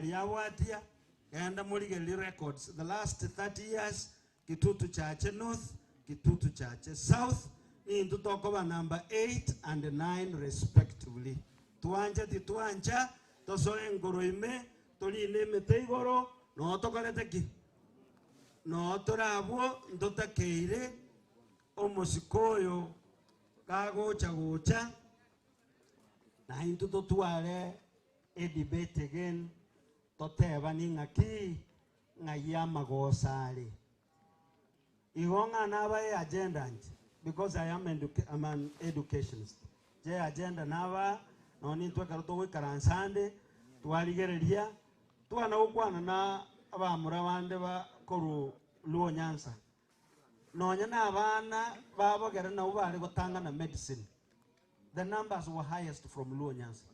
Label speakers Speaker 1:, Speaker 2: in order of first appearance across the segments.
Speaker 1: Yabwatia, genda morigererie records the last 30 years, Kitutu Chache North, Kitutu Chache South, nintwe tokoba number 8 and 9 respectively. Twancha titwancha, tosoe enkoro ime, torine emete igoro, noo tokorete ki? Noo tore abwo ntotakeire omosiko oyo kagocha gocha, naintwe totware E debate again totebani ng'aki ng'ai amagoso are. Igo ng'a naba e agenda inche because I am I'm an educationist. Inche e agenda nabaa nonye intwe ekero togoikaransa ande twarigereria twana gokwana na abamura bande ba korwa Luo Nyanza. Nonye na abana babogere nabwo bare gotang'ana medicine. The numbers were highest from Luo Nyanza.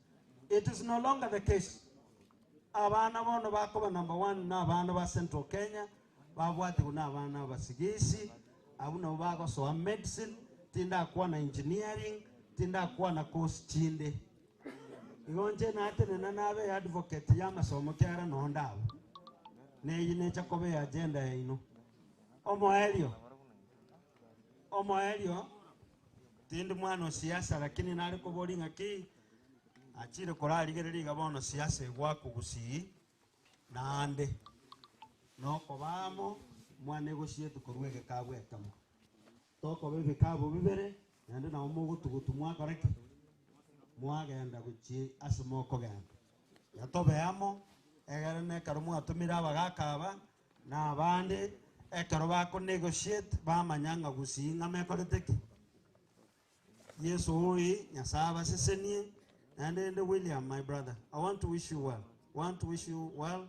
Speaker 1: It is no longer the case. Abana bono bakoba number one na abana ba Central Kenya, babwatigwe na abana abasigisi, abwo nabo bagosoa medicine, tindakwana engineering, tindakwana course chinde. Igo inche natenena nabe advocate y'amasomo kiagera nonde abwo. Neyio necha koba eagenda yaino. Omoerio, omoerio, Tindi mwana o siasa lakini nare koboria ng'aki achire korarigereria iga bono siasa egwakwa gusii naende nokoba amo mwana egosieti korwa egekabu ekemo. Tokoba ebikabu bibere naende nabo mogotugutu mwakora ki? Mwagenda gochia ase mokogenda. Iga tobe amo egere na ekero mwatomire abagaka aba Na abande ekero bako negotiate bamanya ng'a gusii ng'ama ekorete ki. Yeso oyi Nyasae abasesenie naende rende William my brother I want to wish you well want to wish you well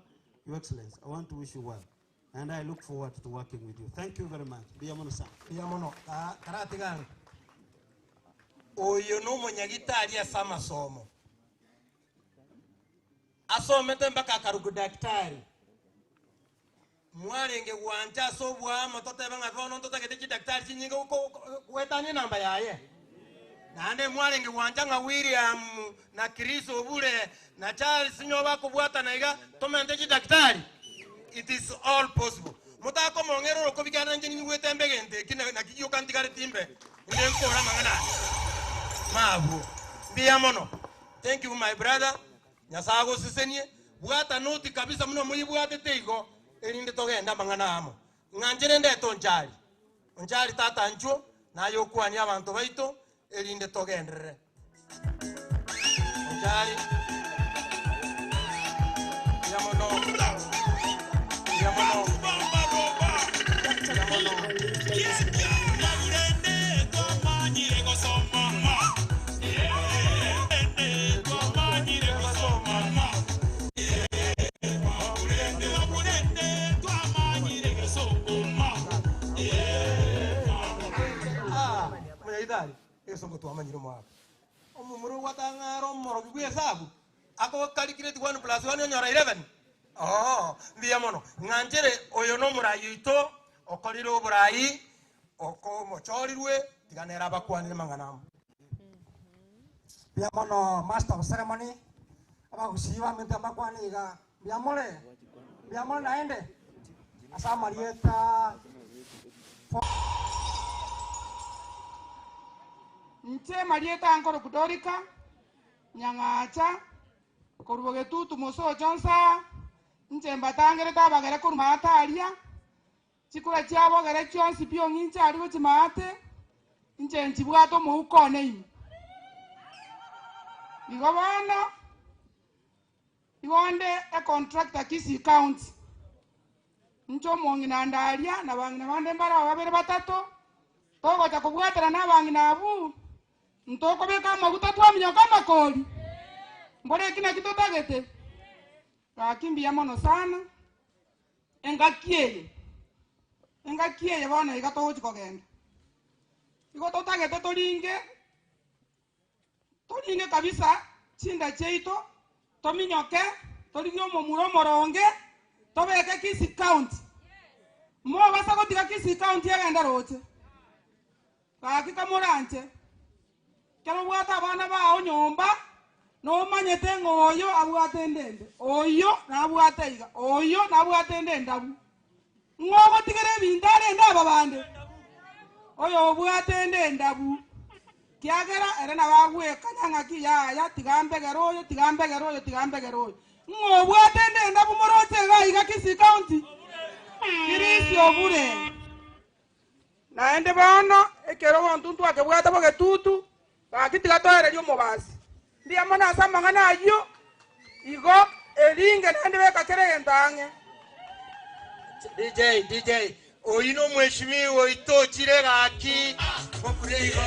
Speaker 1: your excellency I want to wish you well naende I look forward to working with you thank you very much mbuya mono sana.
Speaker 2: Mbuya mono. Karatiga ango. Oyo nomonyagitari ase amasomo. Asomete mpaka akarokwa daktari. Mwarenge gwancha ase oboamo totebe ng'a bono ntotagete chidaktari chinyinge goetania enamba yaye? Naende mwarenge gwancha ng'a William na Chris Obure na Charles onye bakobwatana iga tomente chidaktari? It is all possible. Motakomong'era orokobi kiagera inche ninyigwete mbe egento eki naki gioka ntigareti mbe inde nkore amang'ana aya. Mabwo. Mbuya mono. Thank you my brother. Nyasae agosesenie, bwata noti kabisa buna moyebwatete igo, erinde togende amang'ana amo. Ng'anche rende ete Onchari. Onchari tata nchwo, naye okwanie abanto baito, erinde togenderere. Onchari. Mbuya mono. Mbuya mono. Mbuya mono. Omonyagitari, egesongo twamanyire omwaka. Omomura ogwatang'ara omorogi bw'esabu, agokarikireti one plus one onyora 11. Oo, mbuya mono. Ng'anchere oyo nomorai oito, okorire oborai, okomochorirwe, tiga nere abakwanere mang'ana amo.
Speaker 3: Mbuya mono master of ceremony, abagusii baminto mbakwane iga, mbuya more? Mbuya more naende? Ase amarieta
Speaker 4: Inche marieta nkorokwa Dorika, Nyang'acha, korwa Bogetutu mosocho nsaa, inche mbatangerete abagere korwa maate aria, Chikura chiabogere chionsi pi ong'inche aria gochia maate, inche nchibwate omouko one ime. Igo bono, igo onde econtractor Kisii County, inche omong'ina nde aria na abang'ina bande mbare aba babere batato, togocha kobwaterana abang'ina abwo, ntokobeka amaguta twaminyoka amakori, mbore eki naki totagete? Gaki mbuya mono sana. Engaki eye, engaki eye bono iga togochia kogenda, igo totagete toringe, toringe kabisa chinda chiaito, tominyoke, torigie omomura omoronge, tobeke Kisii County. Mobasa gotiga Kisii County egende roche, gaki kamoranche, ekero obwate abana bao nyomba. Nomanyete ng'a oyo abwate ende embe, oyio nabwate iga, oyio nabwate ende endabu. Ng'o ogotigera ebinto arende aba bande? Oyobwate ende endabu. Kiagera ere nabo agwekanya ng'aki, Yaya, tiga mbegere oyo, tiga mbegere oyo, tiga mbegere oyo. Ng'o obwate ende endabu moroche iga iga Kisii County? Kirisi obure. Naende bono, ekero ogontu ntwakebwate bogetutu, gaki tiga toererie omobasi. Mbuya mono ase amang'ana ayio, igo eringe naende beka kera egento ang'e.
Speaker 2: DJ, DJ, oyio nomweshimiwa oito ochire gaki mobure igo.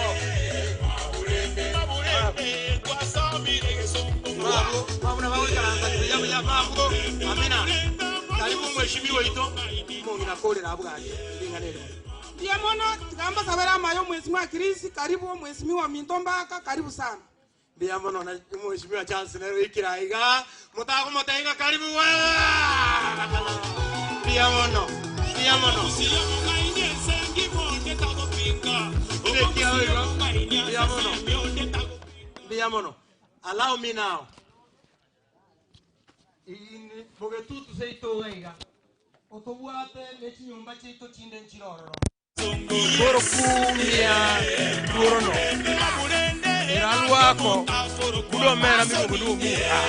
Speaker 2: Mabwo, mabwo nabagoikaransa buya buya, mabwo, amina. Karibu omweshimiwa oito, omong'ina akorere abwo gaki ring'ana erimo.
Speaker 4: Mbuya mono, tiga mbasabere amaya omwesimiwa Chris, karibu omwesimiwa ominto Mbaka, karibu sana.
Speaker 2: Mbuya mono na Mheshimiwa Charles nere oikire aiga, motakomotebia ng'a karibu waa! Mbuya mono, mbuya mono. Mbuya mono, mbuya mono. Allow me now. In bogetutu seito iga iga, otobwate ne chinyomba chiaito chinde nchire ororo. Koro kumia luorono, eralwako buda omera miluongo ni Omuga,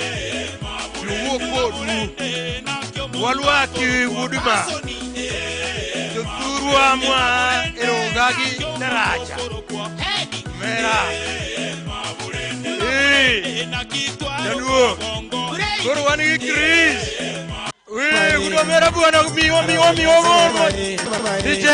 Speaker 2: luwuok kodu, walwaki wuod ma, jothurwa mwa e Rongagi daraja, omera, ee, jaduong', koro wan gi Chris. Wee, wuod omera bwana miwa miwa miwa miwa. DJ.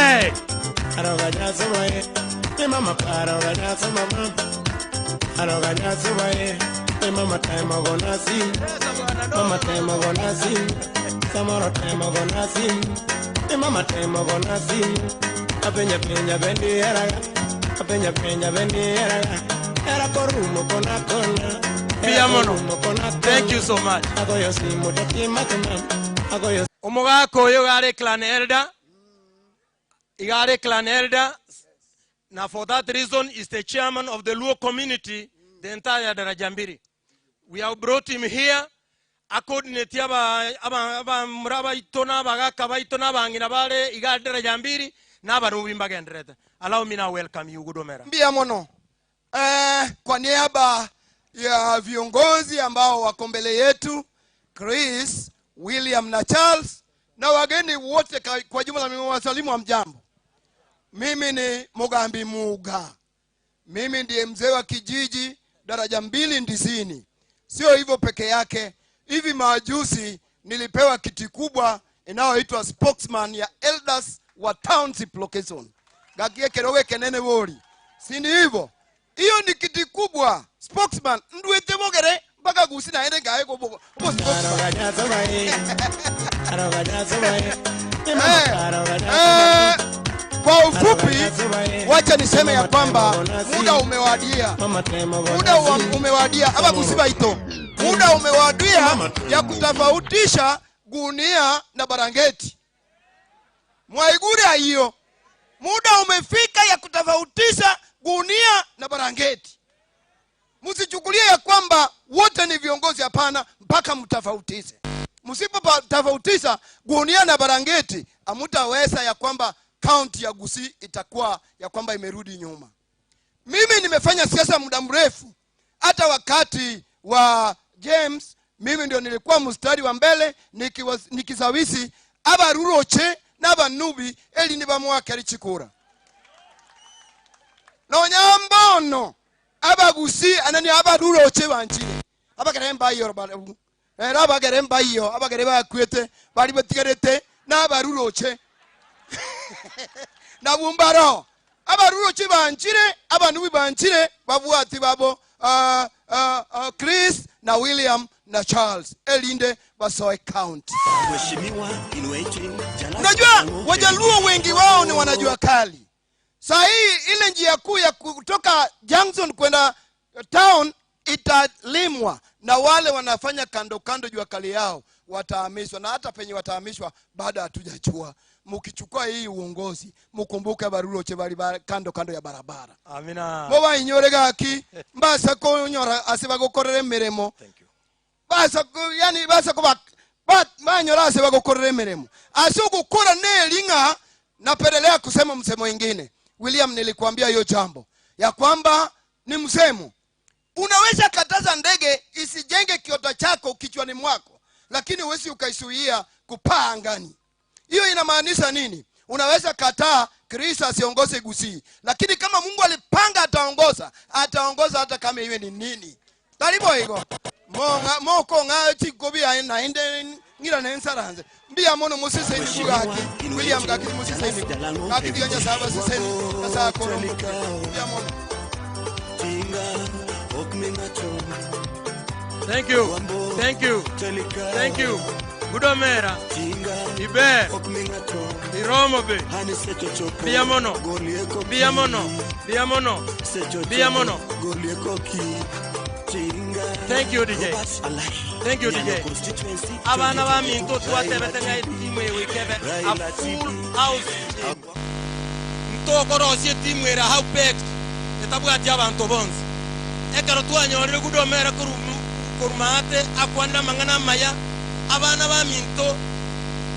Speaker 2: Mbuya mono. Thank you so much. Omogaka oyo iga are clan elder, iga are clan elder, na for that reason is the chairman of the Luo community, the entire Daraja Mbili. We have brought him here acoordinate aba aba abamura baito na abagaka baito na abang'ina bare iga Daraja Mbili na abarubi mbagenderete. Allow me now welcome you Gudomera.
Speaker 5: Mbuya mono. Eh, kwa niaba ya viongozi ambao wako mbele yetu Chris, William na Charles na wageni wote kwa jumla, mimi wasalimu hamjambo. Mimi ni Mugambi Muga, mimi ndiye mzee wa kijiji daraja mbili Ndizini. Sio hivyo peke yake, hivi majuzi nilipewa kiti kubwa inayoitwa spokesman ya elders wa township location gakie keroge kenene bori, si ni hivyo? Hiyo ni kiti kubwa spokesman ndwete bogere mpaka gusi naende ngae ko bo spokesman. Eh, kwa ufupi wacha niseme ya kwamba muda umewadia, muda umewadia aba gusi baito, muda umewadia ya kutofautisha gunia na barangeti. Mwaigure hiyo, muda umefika ya kutofautisha gunia na barangeti. Msichukulie ya kwamba wote ni viongozi, hapana, mpaka mtofautishe. Msipotofautisha gunia na barangeti, hamtaweza ya kwamba kaunti ya Gusii itakuwa ya kwamba imerudi nyuma. Mimi nimefanya siasa muda mrefu, hata wakati wa James mimi ndio nilikuwa mstari wa mbele nikisawisi abaruroche n'abanubi eli nibamwakeri chikura nonyambono abagusi anani abaruroche banchire abagere mbayo baru era abagere mbayo abagere bakwete bari batigarete n'abaruroche nabumbaro abaruroche banchire abanubi banchire babwati babo Chris na William na Charles elinde basoe county. Unajua Wajaluo wengi wao ni wanajua kali. Saa hii ile njia kuu ya kutoka Junction kwenda town italimwa na wale wanafanya kando kando jua kali yao watahamishwa, na hata penye watahamishwa bado hatujajua. Mukichukua hii uongozi mukumbuke abaruroche bari ba kando kando ya barabara.
Speaker 2: Amina.
Speaker 5: Mobainyore gaki mbasa konyora ase bagokorera emeremo. Basa yani basa koba ba, banyora ase bagokorera emeremo. Ase ogokora neri ng'a napendelea kusema msemo ingine. William, nilikuambia hiyo jambo ya kwamba ni msemo Unaweza kataza ndege isijenge kiota chako kichwani mwako, lakini huwezi ukaisuia kupaa angani. Hiyo inamaanisha nini? Unaweza kataa Kristo asiongoze Gusii, lakini kama Mungu alipanga ataongoza, ataongoza hata kama iwe ni nini. Tari boigo mong'a mokong'a chikobi aye naende ng'ira nensaranse mbuya mono moseseni gaki William gaki moseseni gaki tiga Nyasaye abaseseni Nyasaye akore omokia mbuya mono.
Speaker 2: Thank you. Thank you. Thank you. Good omera. Iber. Iromo be. Mbuya mono. Mbuya mono. Mbuya mono. Mbuya mono. Thank you DJ. Thank you DJ. Abana baminto twatebete ng'a etimu eye goika ebe a full house team. Ntokorosia etimu ere how packed etabwati abanto bonsi. Ekero twanyorire Good Omera korwa maate akwanire amang'ana amaya, abana baminto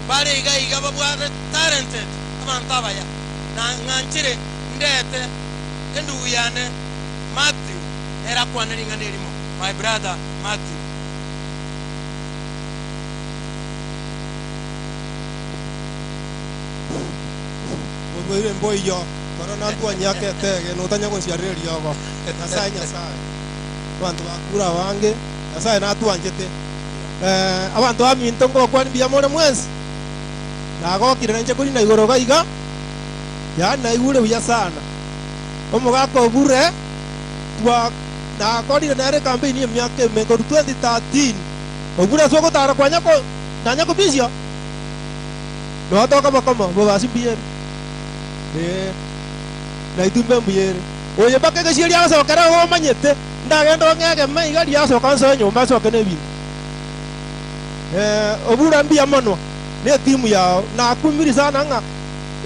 Speaker 2: bare iga iga babwate talented abanto abaya. Na ng'anchire ndete endugu yane Mathew nere akwane ring'ana erimo, my brother Mathew.
Speaker 6: Orwaire mboiyo, korona ntwanyiaka etege, notanya gonsiarera eriogo. Nyasae, Nyasae, abanto bakure abange, Nyasae natwanchete. Eh, abanto baminto ngokwania mbuya more mwensi, nagokire nainche korina igoro iga iga, yaani naigure buya sana. Omogaka obure, twa nakorire nere ekampeini y'emiaka eme korwa 2013, obure ase ogotara kwanya ko nanya kobisia. Notoka bokoma bobasi mbuya ere, ee, na intwe mbe mbuya ere. Oyo mpaka egesieri agosokera igo omanyete, ndagende ong'egeme iga riasoka nsoe nyomba nsoke nebinto. Ee, obura mbuya mono ne etimu yao, nakumiri sana ng'a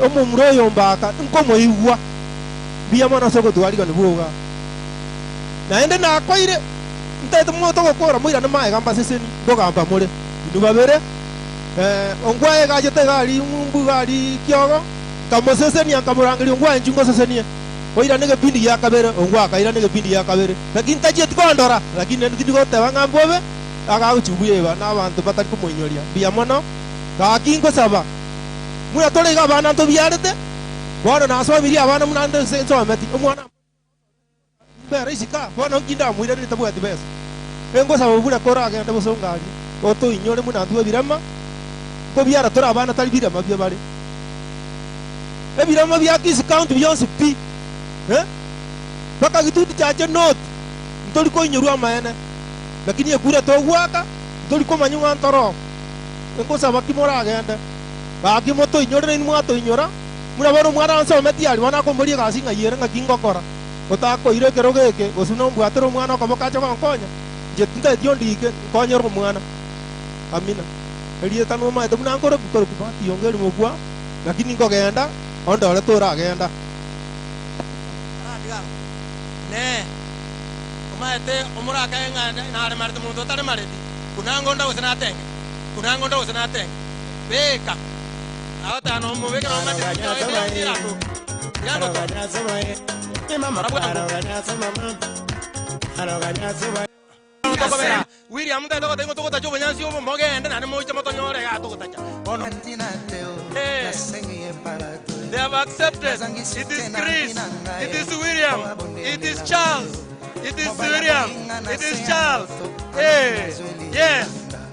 Speaker 6: omomura oyo mbaka nkomoigwa mbuya mono ase ogotwarigani bwoga. Naende nakoire, ntaete motogokora moirane magega mbaseseni, nkogamba more inwe babere. Ongwae egachete egari ng'umbu egari kiogo, nkamosesenia, nkamorangeria, Ongwae inchuo ngosesenie. Oirane egepindi gia kabere, Ongwae akairana egepindi gia kabere. Lakini tachieti kondora, lakini naende tindi goteba ng'a mbobe, agagochia bweba na abanto batari komoinyoria. Mbuya mono, gaki nkosaba, buna tore iga abana ntobiarete, bono nasomirie abana buna ande nsometi, omwana. Mbere isiko aa, bono nki ndamoiranerie tabwati besa? Engosaba obure koragende bosongo aria, otoinyore buna intwe ebirema, nkobiara tore abana tari birema bia bare. Ebirema bia Kisii County bionsi pi, eh, mpaka Gitutu Chache North, ntori koinyorwa amaene, lakini ekura togoaka, ntori komanya ng'a ntoro. Engosaba ki moragende? Gaki motoinyore nainwe mwatoinyora, buna bono omwana ansometi aria, bono akomboria egasi ng'ai ere ng'aki ngokora. Otakoira ekerogo eke, gose nombwatere omwana okoboko ache gonkonya, inche tintageti ondiike nkonyere omwana. Amina. Erieta nomaete buna nkoroku koroku bahati yonga eri mokwa, lakini nkogenda ondore toragenda.
Speaker 2: Aratiga Nee, omaete omorakae ng'a naremarete monto otaremareti, kunangonda gose natenge, kunangonda gose natenge. Beka. Agotana omobeke na William tata gote ngo togotacha obonyansi obo mogende naende moiche motonyore iga togotacha bono. They have accepted. It is Chris. It is William. It is Charles. It is William. It is Charles. Hey, yes.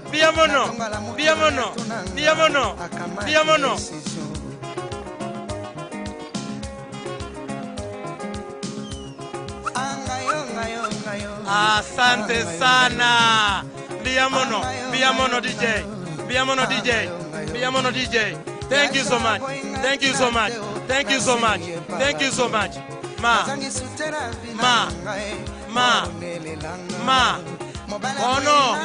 Speaker 2: Mbuya mono, mbuya mono, mbuya mono, mbuya mono. Asante sana. Mbuya mono, mbuya mono DJ. Mbuya mono DJ. Mbuya mono DJ. Thank you so much. Thank you so much. Thank you so much. Thank you so much. Ma. Ma. Ma. Ma. Bono,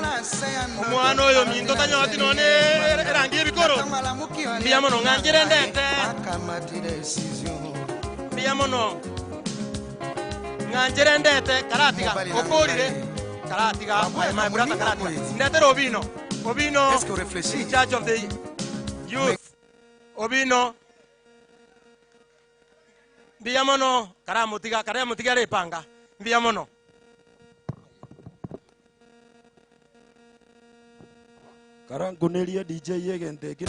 Speaker 2: omwana oyo ominto tanyoti nonye erangi y'ebikombe. Harold. Mbuya mono ng'anchire ndete. Mbuya mono. Ng'anchire ndete karatiga okorire karatiga my brother karatiga. Ndetere Obino. Obino in charge of the youth. Obino. Mbuya mono karamotiga karamotiga ripanga. Mbuya mono.
Speaker 1: Karankunerie DJ egento eke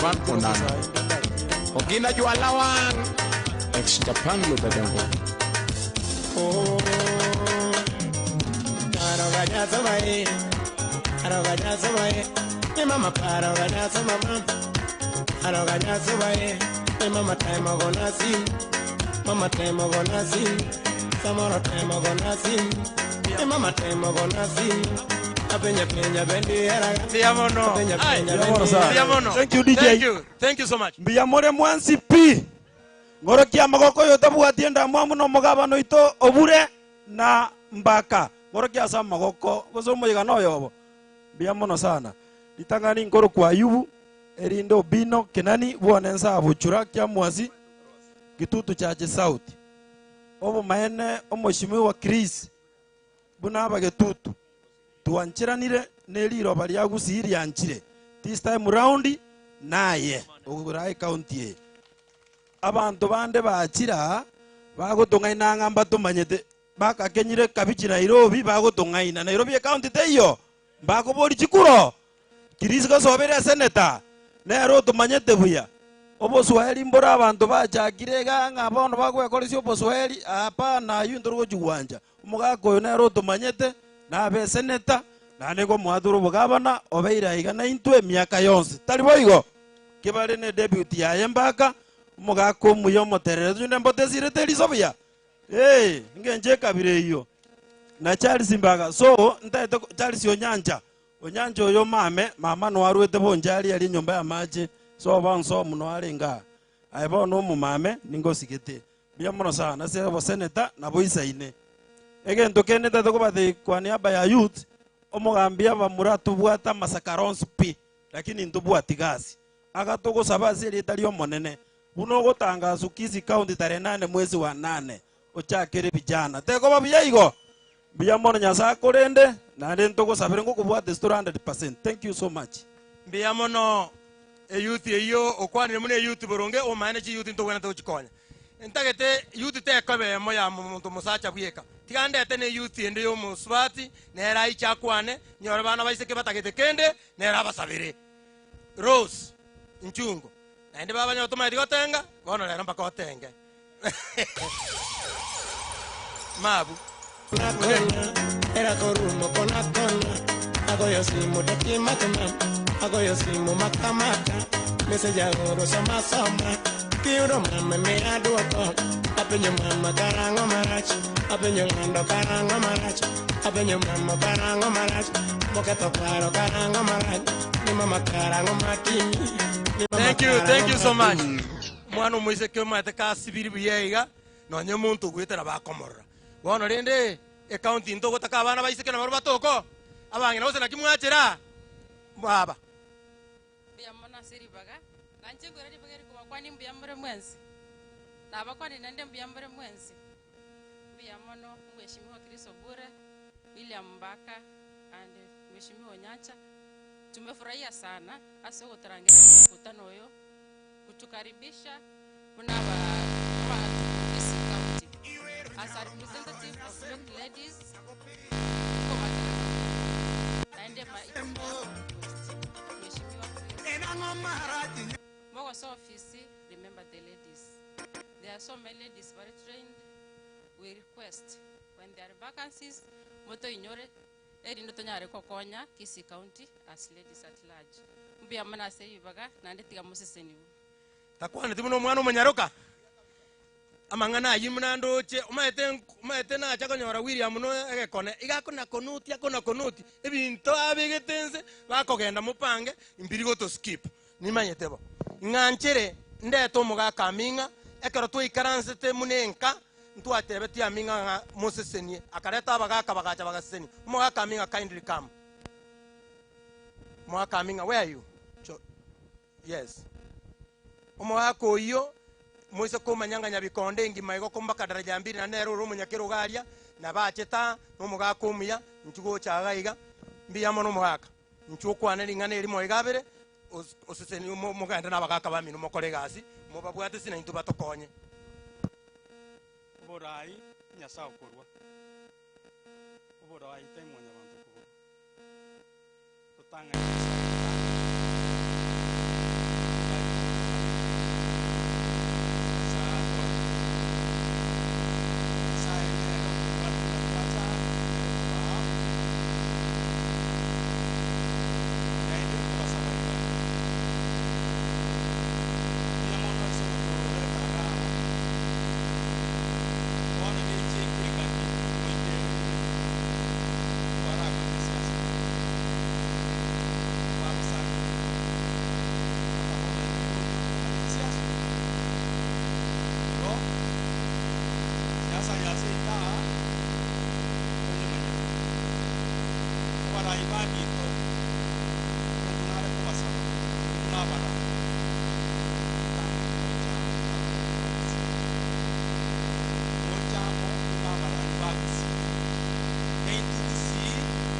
Speaker 7: Ogina jwala wang'
Speaker 8: Ex Japan Lubedengo.
Speaker 2: Mbuya mono. Ai,
Speaker 1: Mbuya mono sana.
Speaker 2: Mbuya mono.
Speaker 1: Thank you, DJ.
Speaker 2: Thank you. Thank you so much.
Speaker 1: Mbuya more mwensi pi. Ng'orokia amagoko oyo otabwati endamwamu na omogabane oito obure na mbaka. Ng'orokia ase amagoko gose omoyegano oyobo. Mbuya mono sana. Ritang'ani nkorokwa Ayubu, erinde Obino, Kenani, bwone nsa Buchura, Kiamwasi, Gitutu Chache South. Obomaene omoshimiwa Chris buna abagetutu twancheranire ne riroba ria Gusii rianchire this time round naye ogoraa ecounty eye. Abanto bande bachire aa bagotong'aina ng'a mbatomanyete bakakenyire kabichi Nairobi bagotong'aina Nairobi ecounty teiyo mbakobori chikuro Chris gosobera eseneta nere otomanyete buya. Oboswahili mbore abanto bachakire iga ng'a bono bagwekoresia oboswahili hapana ayio ntori gochigwancha. Omogaka oyo nere otomanyete nabe eseneta naende nkomoatora obogabana obeire aiga naintwe emiaka yonsi. Tari boigo? Kebare ne deputy yaye mpaka omogaka omuya omoterere onde mbotesirete eriso buya? Ee, engencho ekabira eyio. Na Charles Mbaga so ntaete Charles Onyancha Onyancha oyo mame, mama noarwete bonchari aria enyomba y'amache, sobo nsomu noarenge aa. Aye bono omomame, ningosigete. Mbuya mono sana ase oboseneta na boisaine. Egento kende ntagete kobatebia kwa niaba ya youth, omogambi abamura tobwate amasakara onsi pi, lakini ntobwati gasi. Aga togosaba ase erieta ri'Omonene, buna ogotangaswa Kisii County tarehe nane mwezi wa nane, ochakere vijana. Tekoba buya igo? Mbuya mono Nyasae akorende, naende ntogosabere ngokobwata ase tore 100%. Thank you so much.
Speaker 2: Mbuya mono eyouth eyio okwanire buna eyouth boronge omaene chiyouth ntobwenerete gochikonya. Ntagete youth tekoba emo ya omonto omosacha bweka. Tiga ndete ne youth ende ya omosubati nere aiche akwane, nyore bana baiseke batagete kende nere abasabere. Rose Nchungo, naende baba tomaeti gotenga, bono rero mpaka otenge. Mabu. Thank you, thank you so much. Mwana omoiseke omanyete kasibiri buya iga, nonye omonto ogwete nabo akomorora. Bono rende ecounty ntogotaka abana baiseke nabarobwo batoko, abang'ina gose naki mwachera baba.
Speaker 9: Mbuya mono ase ribaga, na inche nkoira ribaga eri kobakwania mbuya more mwensi. Nabakwanire naende mbuya more mwensi. Mbuya mono Mheshimiwa Chris Obure, William Mbaka and Mheshimiwa Onyancha. Tumefurahia sana ase ogotorangeria omokutano oyo, kutukaribisha buna aba abanto Kisii County. As a representative of youth ladies, nkobatera naende ma it's my humble request. Mheshimiwa Chris. Mogosa ofisi, remember the ladies. There are so many ladies very trained. We request when there are vacancies, motoinyore erinde tonyare gokonya Kisii County as ladies at large. Mbuya mono ase ribaga naende tiga moseseniwe.
Speaker 2: Takwaneti buna omwana omonyaroka, amang'ana ayio buna ndoche, omanyete omanyete nacha konyora William no egekone, iga akonakonutia akonakonutia, ebinto abegete nse, bakogenda mopange, mbiri goto skip, nimanyete bo. Ng'anchere ndete omogaka aming'a, ekero twaikaransete buna enka, ntwatebetie aming'a ng'a mosesenie, akareta abagaka bagacha bagasesenia. Omogaka aming'a kindly come. Omogaka aming'a where are you? Cho. Yes. Omogaka oyio moise komanya ng'a Nyabikonde engima igo kombaka daraja mbili naende nere ore omonyakerogo aria, nabo achete aa, na omogaka omuya, inchuo gocha iga iga, mbuya mono omogaka. Inchuo okwane ring'ana erimo iga abere, os- oseseni mo- mogende na abagaka bamino mokore egasi, mobabwatesi naintwe batokonye.
Speaker 7: Oborai Nyasae okorua, oborai tai mwanyabanto okoborua. Totang'ani Nyasae ritang'ani, oborai tobotang'ani, Nyasae atoe. Nyasae nere okobwata buna twacha aa, nere okobaa obuya. Naende nkobasaba iga, mbuya mono ase ogotoreta igaa. Bono nechi engaki moikererire twarakorire siasa twabosangire mpaka bono iga igo tokomanyete siasa. Igo siasa ya seito aa toyemanyete. Abarai baminto egento nare kobasaba inwe buna abarai, ritang'ani moche amo buna abarai ba Gusii. Moche amo buna abarai ba Gusii. Naintwe Gusii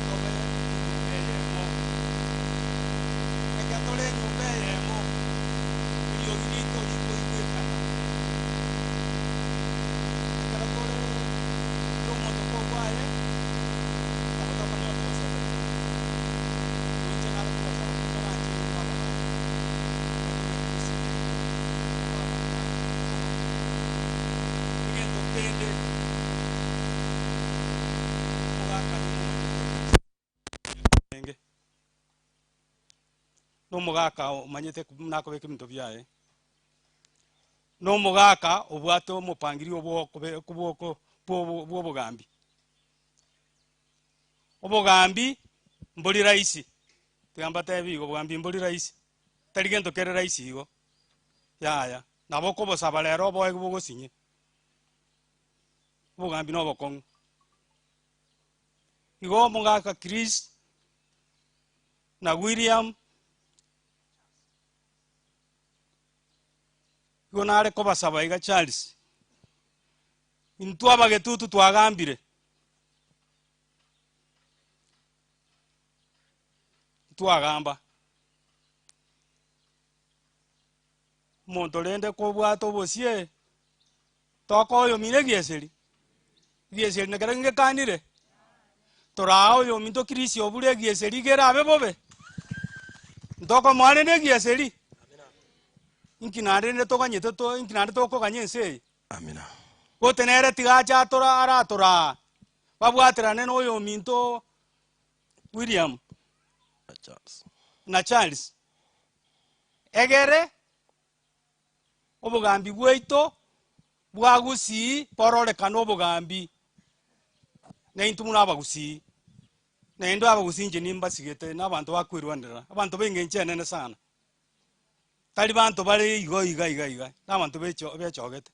Speaker 7: tobe enyomba eyemo. Ekero tore enyomba eyemo, eriogi riaito rikoigwekana. Ekero tore kera omonto kobwaye, nabo tokonyora togosemeria. Inche nare kobasaba komoranche inwe abarai, tiga tobeke Gusii yaito koba abana abamo. Egento kende, omogaka nimomanyete orenge, nomogaka omanyete buna akobeka ebinto biaye, nomogaka obwate omopangirio bwokobe bwoko bwa obogambi. Obogambi mbori rahisi, tiga mbatebi igo, obogambi mbori rahisi, tari gento kere rahisi igo, yaya. Nabo okobosaba rero oboe bogosinye, obogambi na obokong'u. Igo omogaka Chris na William, igo nare kobasaba iga Charles, intwe abagetutu twagambire, ntwagamba. Omonto rende kobwate obosie, tokoa oyomino egieseri, egieseri nekerogo ngekanire, toraa oyominto Kristo obure egieseri iga erabe bobe, ntokomoa rende egieseri, inki naende rende toganyete to inki naende tokoganya ense eye?
Speaker 2: Amina.
Speaker 7: Gose nere tiga ache atora aratoraa, babwaterane na oyominto William na Charles. Egere obogambi bwaito bwa Gusii bororekane obogambi naintwe buna abagusii. Naende abagusii inche nimbasigete na abanto bakwerwanerera, abanto b'engencho enene sana. Tari banto bare igo iga iga iga, na abanto becho bechogete.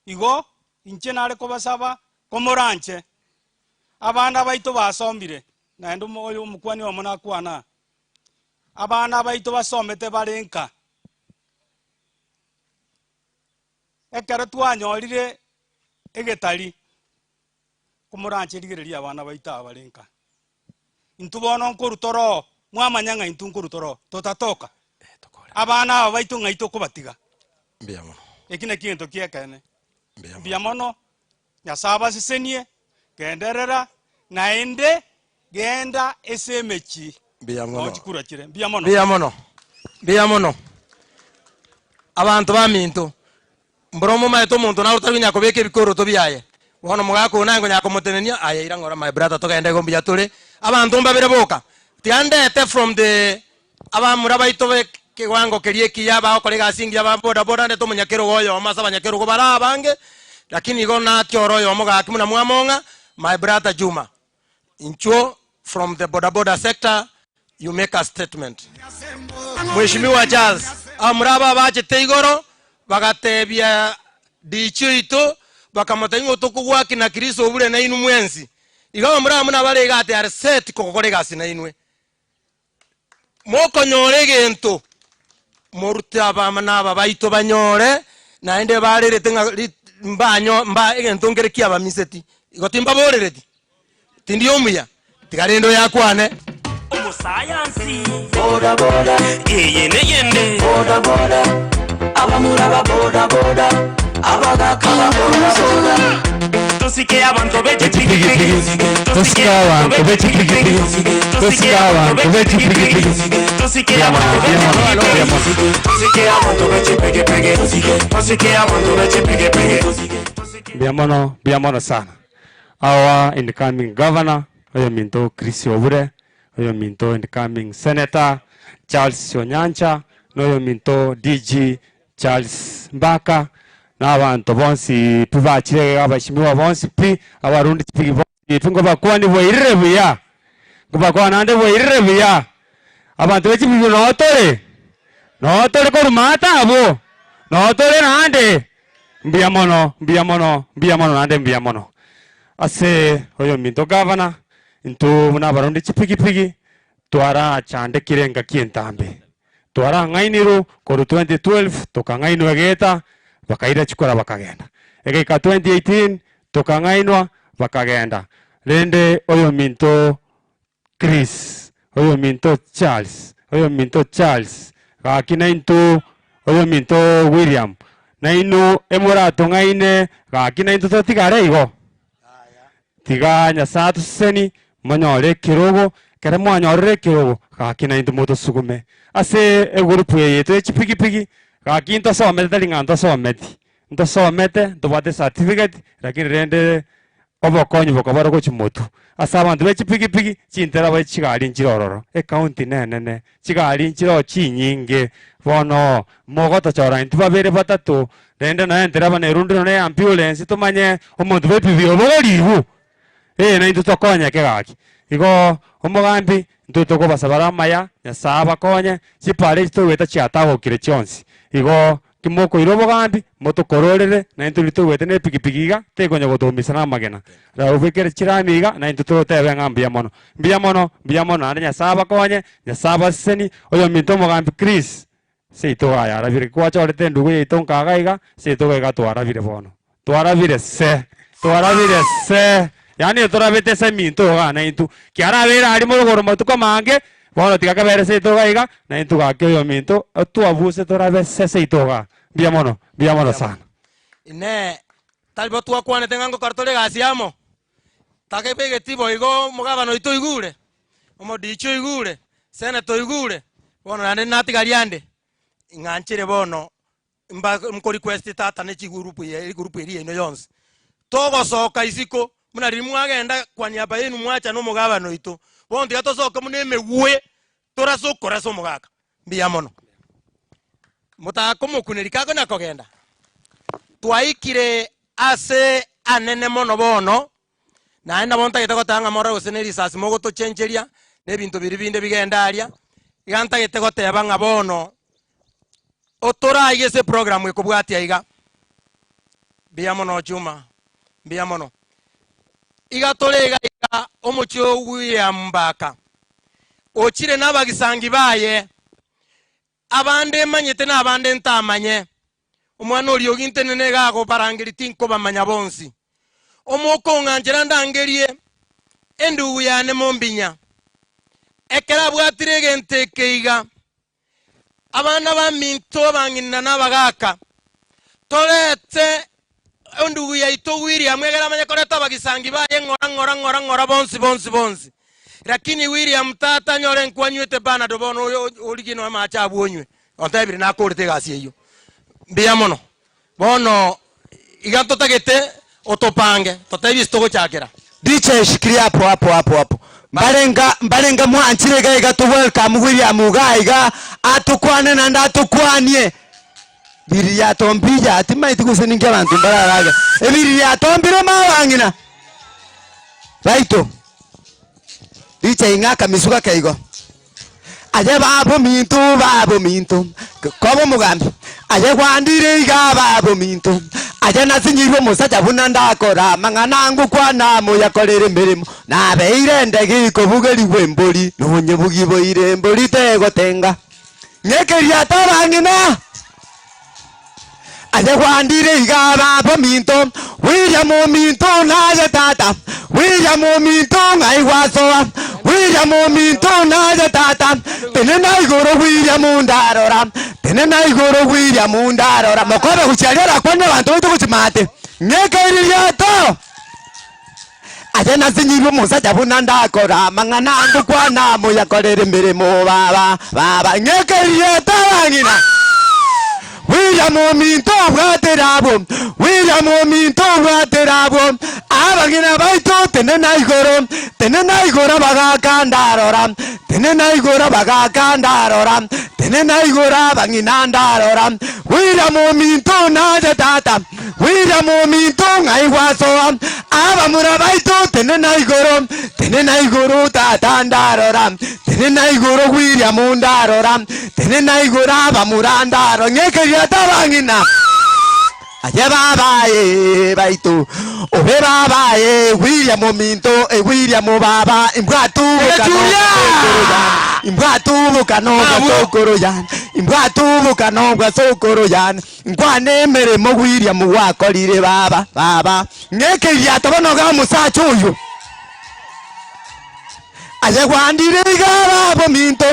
Speaker 7: Igo inche nare kobasaba komoranche, abana baito basomire, naende oyo omokuani oyomo nakwana aa, Abana baito basomete bare nka. Ekero twanyorire egetari, komoranche rigereria abana baito aba bare nka. Intwe bono nkorwa tore oo, mwamanya ng'a intwe nkorwa tore oo, totatoka. Abana aba baito ng'ai tokobatiga?
Speaker 2: Mbuya mono.
Speaker 7: Eki nakio egento ki'ekeene.
Speaker 2: Mbuya mono.
Speaker 7: Mbuya mono, Nyasae abasesenie, genderera, naende Genda ase emechie.
Speaker 2: Mbuya mono.
Speaker 7: Nao chikura chire. Mbuya mono.
Speaker 2: Mbuya mono. Mbuya mono. Abanto baminto, mboro momaete omonto naro otari konya kobeka ebikoroto biaye. Bono omogaka oyo naye nkonya komotenenia, aye ira ng'ora my brother togende igo mbuya tore. Abanto mbabere boka, tiga ndete from the abamura baito be ekewango keria ekiya bagokora egasi engiya ba boda boda ndete omonyakerogo oyomo ase abanyakerogo bare abange, lakini igo nakiore oyomo gaki buna mwamong'a, my brother Juma. Inchuo from the boda boda sector you make a statement. Mheshimiwa Charles, abamura aba abachete igoro bagatebia Dichi oito bakamotebia ng'a otokogwaki na Kristo obure nainwe mwensi. Igo abamura aba buna bare iga ati are set kogokora egasi nainwe. Mokonyora egento. Morute abama na aba baito banyore, naende barerete ng'a ri mbanyo mba egento nkere kiabamiseti. Igo timbaborereti, tindi omuya, tiga rende oyakwane.
Speaker 10: Omosayansi Boda boda eye neyende Boda boda abamura ba boda boda abagaka ba boda boda Tosike abanto be chipigipigi
Speaker 8: Tosike abanto be chipigipigi Tosike abanto be chipigipigi
Speaker 10: Tosike abanto be chipigipigi Tosike abanto be chipigipigi Tosike abanto be chipigipigi
Speaker 7: Mbuya mono, mbuya mono sana. Our incoming governor, oyominto Chris Obure, oyominto incoming senator Charles Onyancha, na oyominto DG Charles Mbaka, na abanto bonsi pi bachire iga abashimiwa bonsi pi, abarundi chipigi bonsi pi nkobakwania bwairire buya, nkobakwana naende bwairire buya. Abanto be chipigi noo tore, noo tore korwa maate abwo, noo tore naende. Mbuya mono, mbuya mono, mbuya mono naende mbuya mono. Ase oyominto gavana, intwe buna abarundi chipigipigi, twarachandekire engaki entambe. Twarang'ainirwe korwa 2012 tokang'ainwa egeeta, bakaira chikura bakagenda. Egaika 2018 tokang'ainwa bakagenda. Rende oyominto Chris, oyominto Charles, oyominto Charles, gaki naintwe, oyominto William, nainwe emoratong'aine, gaki naintwe totigare igo. Tiga Nyasae atoseseni, monyore ekerogo, ekero mwanyorire ekerogo, gaki naintwe motosugume. Ase egurupu eye yaito ya chipigipigi, gaki ntosomete tari ng'a ntosometi, ntosomete, ntobwate ecertificate, lakini rende Obokonyi bokaba gochia motwe ase abanto be chipigipigi, chintereba chigari nchire ororo, ecounty nenene, chigari nchire oo chinyinge. Bono mogotochora intwe babere batato, rende nonya entereba nerundire nonya eambulance tomanye omonto bwa epibi obogorigwe, ee naintwe tokonyeke gaki. Igo omogambi intwe tokobasabera amaya, Nyasaye abakonye, chipara echi togoeta chiatagokire chionsi, igo Timokoira obogambi, motokororere, na intwe riria togoeta ne epigipigi iga, tekonya gotoumisa namagena. Raubekere chirami iga, na intwe totebe ng'a mbuya mono. Mbuya mono, mbuya mono, naende Nyasae abakonye, Nyasae abasesenie, oyominto omogambi Chris, seito iga ayarabire, gwachorete endugu yaito nka iga iga, seito iga iga twarabire bono. Twarabire se, twarabire se, yaani torabete se minto igaa naintwe, kiarabeire aria morogoro matuko amange, bono tiga kabere seito iga iga, naintwe gaki oyominto, otwabuse torabe se seito igaa. Mbuya mono, mbuya mono sana.
Speaker 2: Inee! Tari bo twakwanete ng'a ngokora tore egasi amo? Takebegeti boigo omogabana oito oigure, omodichi oigure, senator oigure, bono naende natigaria ande, ing'anchire bono Mba nko request tata ne chigurupu ye egurupu eria yaino yonsi, togosoka isiko buna riria mwagenda kwa niaba yenu mwacha na omogabana oito, bono tiga tosoke buna emegwe torase okorasa omogaka. Mbuya mono. Motakomokuneria kakonya kogenda, twaikire ase anene mono bono, naende nabo ntagete goteba ng'a morore gose ne risasi mogotochencheria, na ebinto biria binde bigende aria, iga ntagete goteba ng'a bono, otoraiga ase eprogram ekobwatia iga, mbuya mono Juma, mbuya mono. Iga tore iga iga omochie o William Mbaka, ochire na abagisangi baye, abande manyete na abande ntamanye, Omwana oria ogintenene iga agobarangeria tinkobamanya bonsi. Omokong'anchera ndangerie endugu yane mombinya. Ekero abwatire egento eke iga, abana baminto abang'ina na abagaaka, torete endugu yaito William egere amanye koreta abagisangi baye ng'ora ng'ora ng'ora ng'ora bonsi bonsi bonsi. Lakini William tata nyore nkwanywete Panado bono oyo origie nonya amache abwo onywe. Ontebire nakorete egasi eyio. Mbuya mono. Bono iga ntotagete otopange, totebie ase togochakera.
Speaker 11: DJ shikilia hapo hapo hapo hapo. Mbarenga mbarenga mwanchire iga iga to welcome William iga iga atokwane naende atokwanie. Biri riatombire timaeti gose ninki abanto mbararage. Ebiri riatombire mabang'ina. Baito. DJ ng'a akamisu gake igo. Aye baba ominto, baba ominto, koba omogambi, aye gwandire iga baba ominto, aye nasinyirwe omosacha buna ndakora amang'ana ngokwana moyakorere emeremo, nabeire ndege ikobugerigwa embori, nonye bugi boire embori tegotenga. Ng'ekeria tabang'ina. Aye gwandire iga baba ominto, William ominto naye tata, William ominto ng'ai gwasoa, William ominto naye tata, tenena igoro William ndarora, tenena igoro William ndarora. Mokobe gochia aria orakwane abanto baito gochia maate, ng'ekeiriria to. Aye nasinyirwe omosacha buna ndakora amang'ana ngokwana moyakorere emeremo baba baba ng'ekerie tabang'ina William ominto obwatera abwo William ominto obwatera abwo Abang'ina baito tenena igoro tenena igoro abagaka ndarora tenena igoro abagaka ndarora tenena igoro abang'ina ndarora William ominto naye tata William ominto ng'ai gwasoa, abamura baito tenena igoro, tenena igoro tata ndarora, tenena igoro William ndarora, tenena igoro abamura ndaro ng'ekeria tabang'ina. Aye baba ee baito, obe baba ee William ominto ee William baba imbwatuboka nobwa sokoro yane, imbwatuboka nobwa sokoro yane, imbwatuboka nobwa sokoro yane. Nkwane emeremo William gwakorire baba baba ng'ekeiriato bono iga omosacha oyo aye gwandire iga baba ominto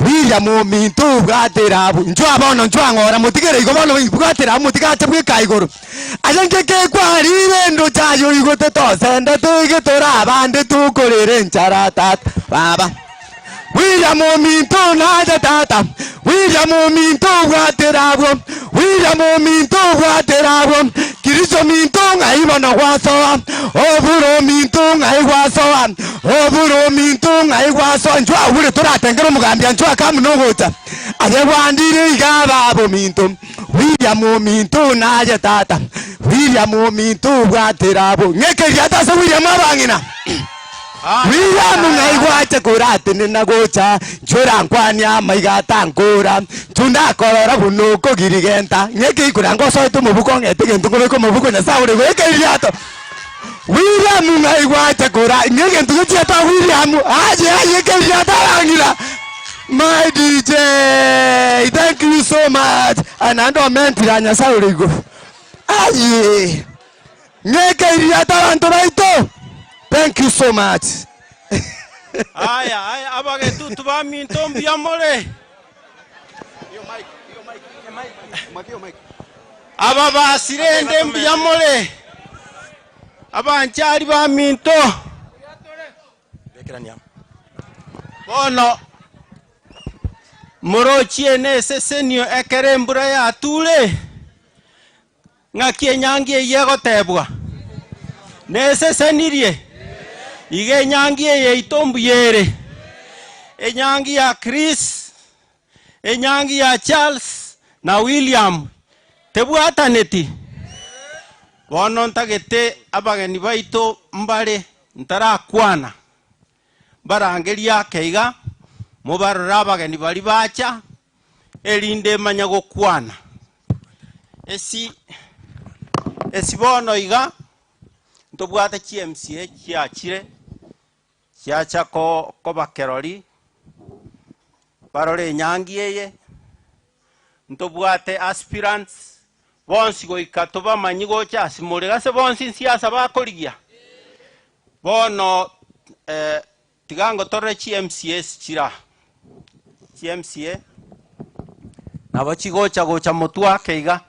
Speaker 11: William ominto obwatera abwo nchwa bono nchwa ng'ora motigere igo bono bwatera abwo motige ache bweka igoro aye ngeke kwarire endoche aye oigote tosendete egetore abande tokorera enchara tata baba. William ominto naye tata, William ominto obwatera abwo, William ominto obwatera abwo, Kristo ominto ng'ai bono gwasoa, Obure ominto ng'ai gwasoa, Obure ominto ng'ai gwasoa, Inchuo abure toratengere omogambi anchuo ake amo nogocha, aye gwandire iga baba ominto, William ominto naye tata, William ominto obwatera abwo, Ng'ekeria ase William abang'ina. William ng'ai gwacha koratenena gocha nchwe orankwania amaiga atankora nchwe ndakorora buna okogirigenta ng'eke ikoranga osoete omobuko ong'ete egento nkobeka omobuko nyasae ore goika iriato William ng'ai gwacha kora ng'a egento gechieta William aye aye ekeriato arang'ira my DJ thank you so much aye naende omentire nyasae ore igoro aye. Ng'eke iriato abanto baito. Thank you so much.
Speaker 12: Aya, aya, abagetutu baminto mbuya more? Ababasi rende mbuya more? Abanchari baminto? Bono morochie nesesenio ekero embura yature? Ng'aki enyangi eyio egotebwa? Nesesenirie? Iga enyangi eye yaito mbuya ere. Enyangi ya Chris, enyangi ya Charles na William tebwataneti? Bono ntagete abageni baito mbare ntarakwana, mbarangerie ake iga, mobarore abageni baria bacha, erinde manye gokwana. Esi esi bono iga, ntobwate chi MCA chiachire, chiacha ko koba kerori, barore enyangi eye, ntobwate aspirants, bonsi goika tobamanyie gocha ase more, gase bonsi nsiasa bakorigia. Bono Tiga ngotorere chi MCAs chira, chi MCA nabo chigocha gocha motwe ake iga.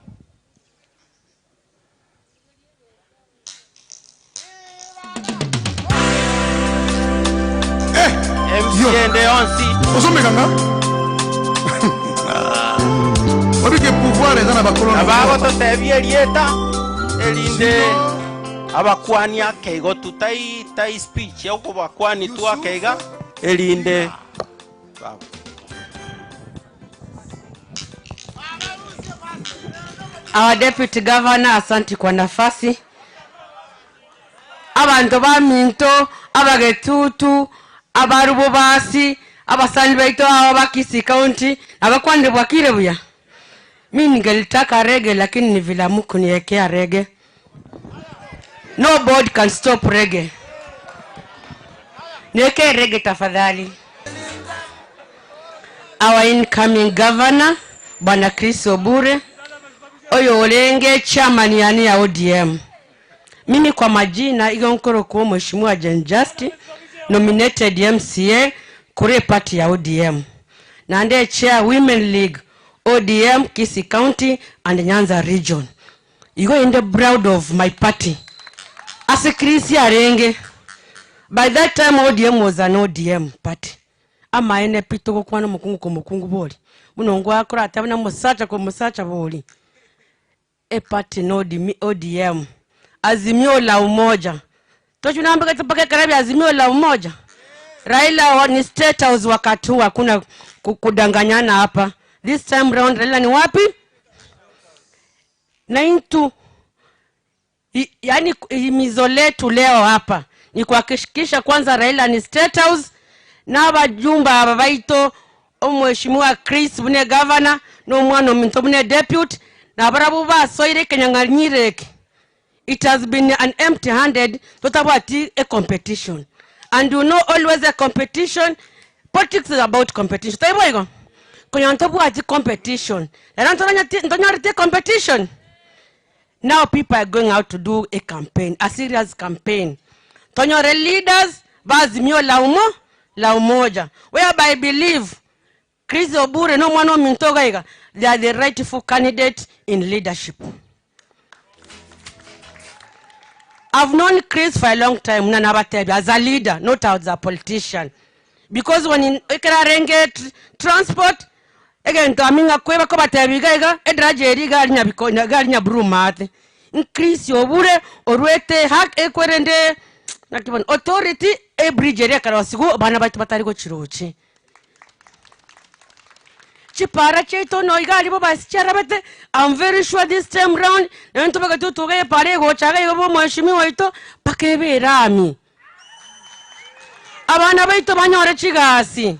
Speaker 12: MCA ende yonsi.
Speaker 13: Ozomeka nga? Oyebi ke pouvoir eza na bakolo na
Speaker 12: Nabagototebia erieta erinde abakwani ake igo tu tai tai speech okobakwani tu ake iga erinde
Speaker 14: Our Deputy Governor, asanti kwa nafasi. Abanto baminto, abagetutu, abarubobasi, abasani baito aba ba Kisii County, nabakwanire bwakire buya? Mi ningelitaka reggae lakini ni vile hamukuniekea reggae. No board can stop reggae. Niwekee reggae tafadhali. Our incoming governor Bwana Chris Obure oyo orenge chairman yane ya ODM. Mimi kwa majina igo nkorokwa Mheshimiwa Jane Justy nominated MCA kore eparty ya ODM. Naende chair Women League ODM Kisii County and Nyanza Region. Igo inde proud of my party. Ase Chris arenge by that time ODM was an ODM party. Amaene pi togokwana omokungu komokungu bori, buna ongwakora atebe na omosacha komosacha bori. Eparty na ODM, Azimio la Umoja. Tochi nambegete mpaka ekero bia Azimio la Umoja. Raila ni State House wakati huu, hakuna kudanganyana hapa. This time round Raila ni wapi? Na intu yaani himizo letu leo hapa ni kuhakikisha kwanza Raila ni State House na abajumba aba baito omweshimiwa Chris bune governor na omwana ominto bune deputy na barabwo basoire ekenyang'anyiro eke. It has been an empty handed totabwati a competition and you know always a competition politics is about competition taibo igo konya ntobwati competition rero ntoranyeti ntonyoreti competition Now people are going out to do a campaign, a serious campaign. Tonyore leaders ba Azimio la umo la umoja whereby I believe Chris Obure no mwana ominto iga iga they are the rightful candidate in leadership. I've known Chris for a long time na nabatebia as a leader not as a politician because when ekero arenge transport Egento ami ng'a kweba kobatebia iga iga, edaraja eria iga aria nyabiko iga aria nyaburumate. Increase obure orwete haki ekwerende naki bono authority ebridge eria ekarosiwa abana baito batari gochirochi. Chipara chiaito no iga aria bobasi chiarabete, I'm very sure this time round, naende ntobeke totuge epara egocha iga iga bwa omweshimiwa oito, mpaka ebe erami. Abana baito banyore chigasi,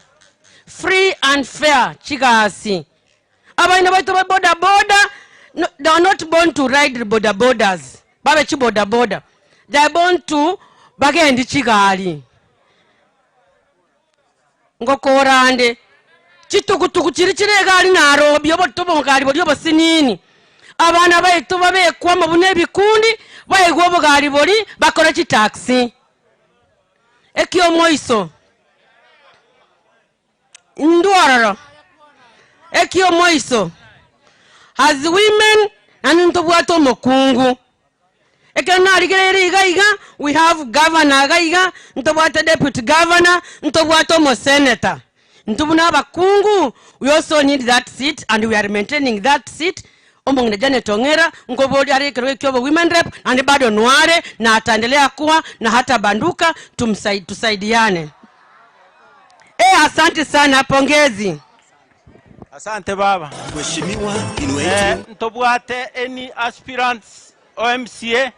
Speaker 14: free and fair chigasi. Abaina baito ba boda boda, no, they are not born to ride boda bodas, babe chiboda boda. They are born to bagendi chigari. Ngokorande chitugutugu chiria chire egari Nairobi, obotutu obogari boria obosinini. Abana baito babekwe amo buna ebikundi, baigwe obogari boria, bakore chitaxi. Ekiomoiso, indwe ororo, ekiomoiso, as women, naende ntobwate omokungu. Ekero narigereire iga iga, we have governor iga iga, ntobwate deputy governor, ntobwate omosenator. Intwe buna abakungu, we also need that seat and we are maintaining that seat. Omong'ina Janet Ong'era, nkoboria are ekerogo ekio obo women rep, naende bado noare, na ataendelea kuwa na hatabanduka, tumsai, tusaidiane. Eh, asante sana, pongezi.
Speaker 12: Asante baba.
Speaker 10: Mheshimiwa inwe
Speaker 12: Eh, ntobwate any aspirants o MCA,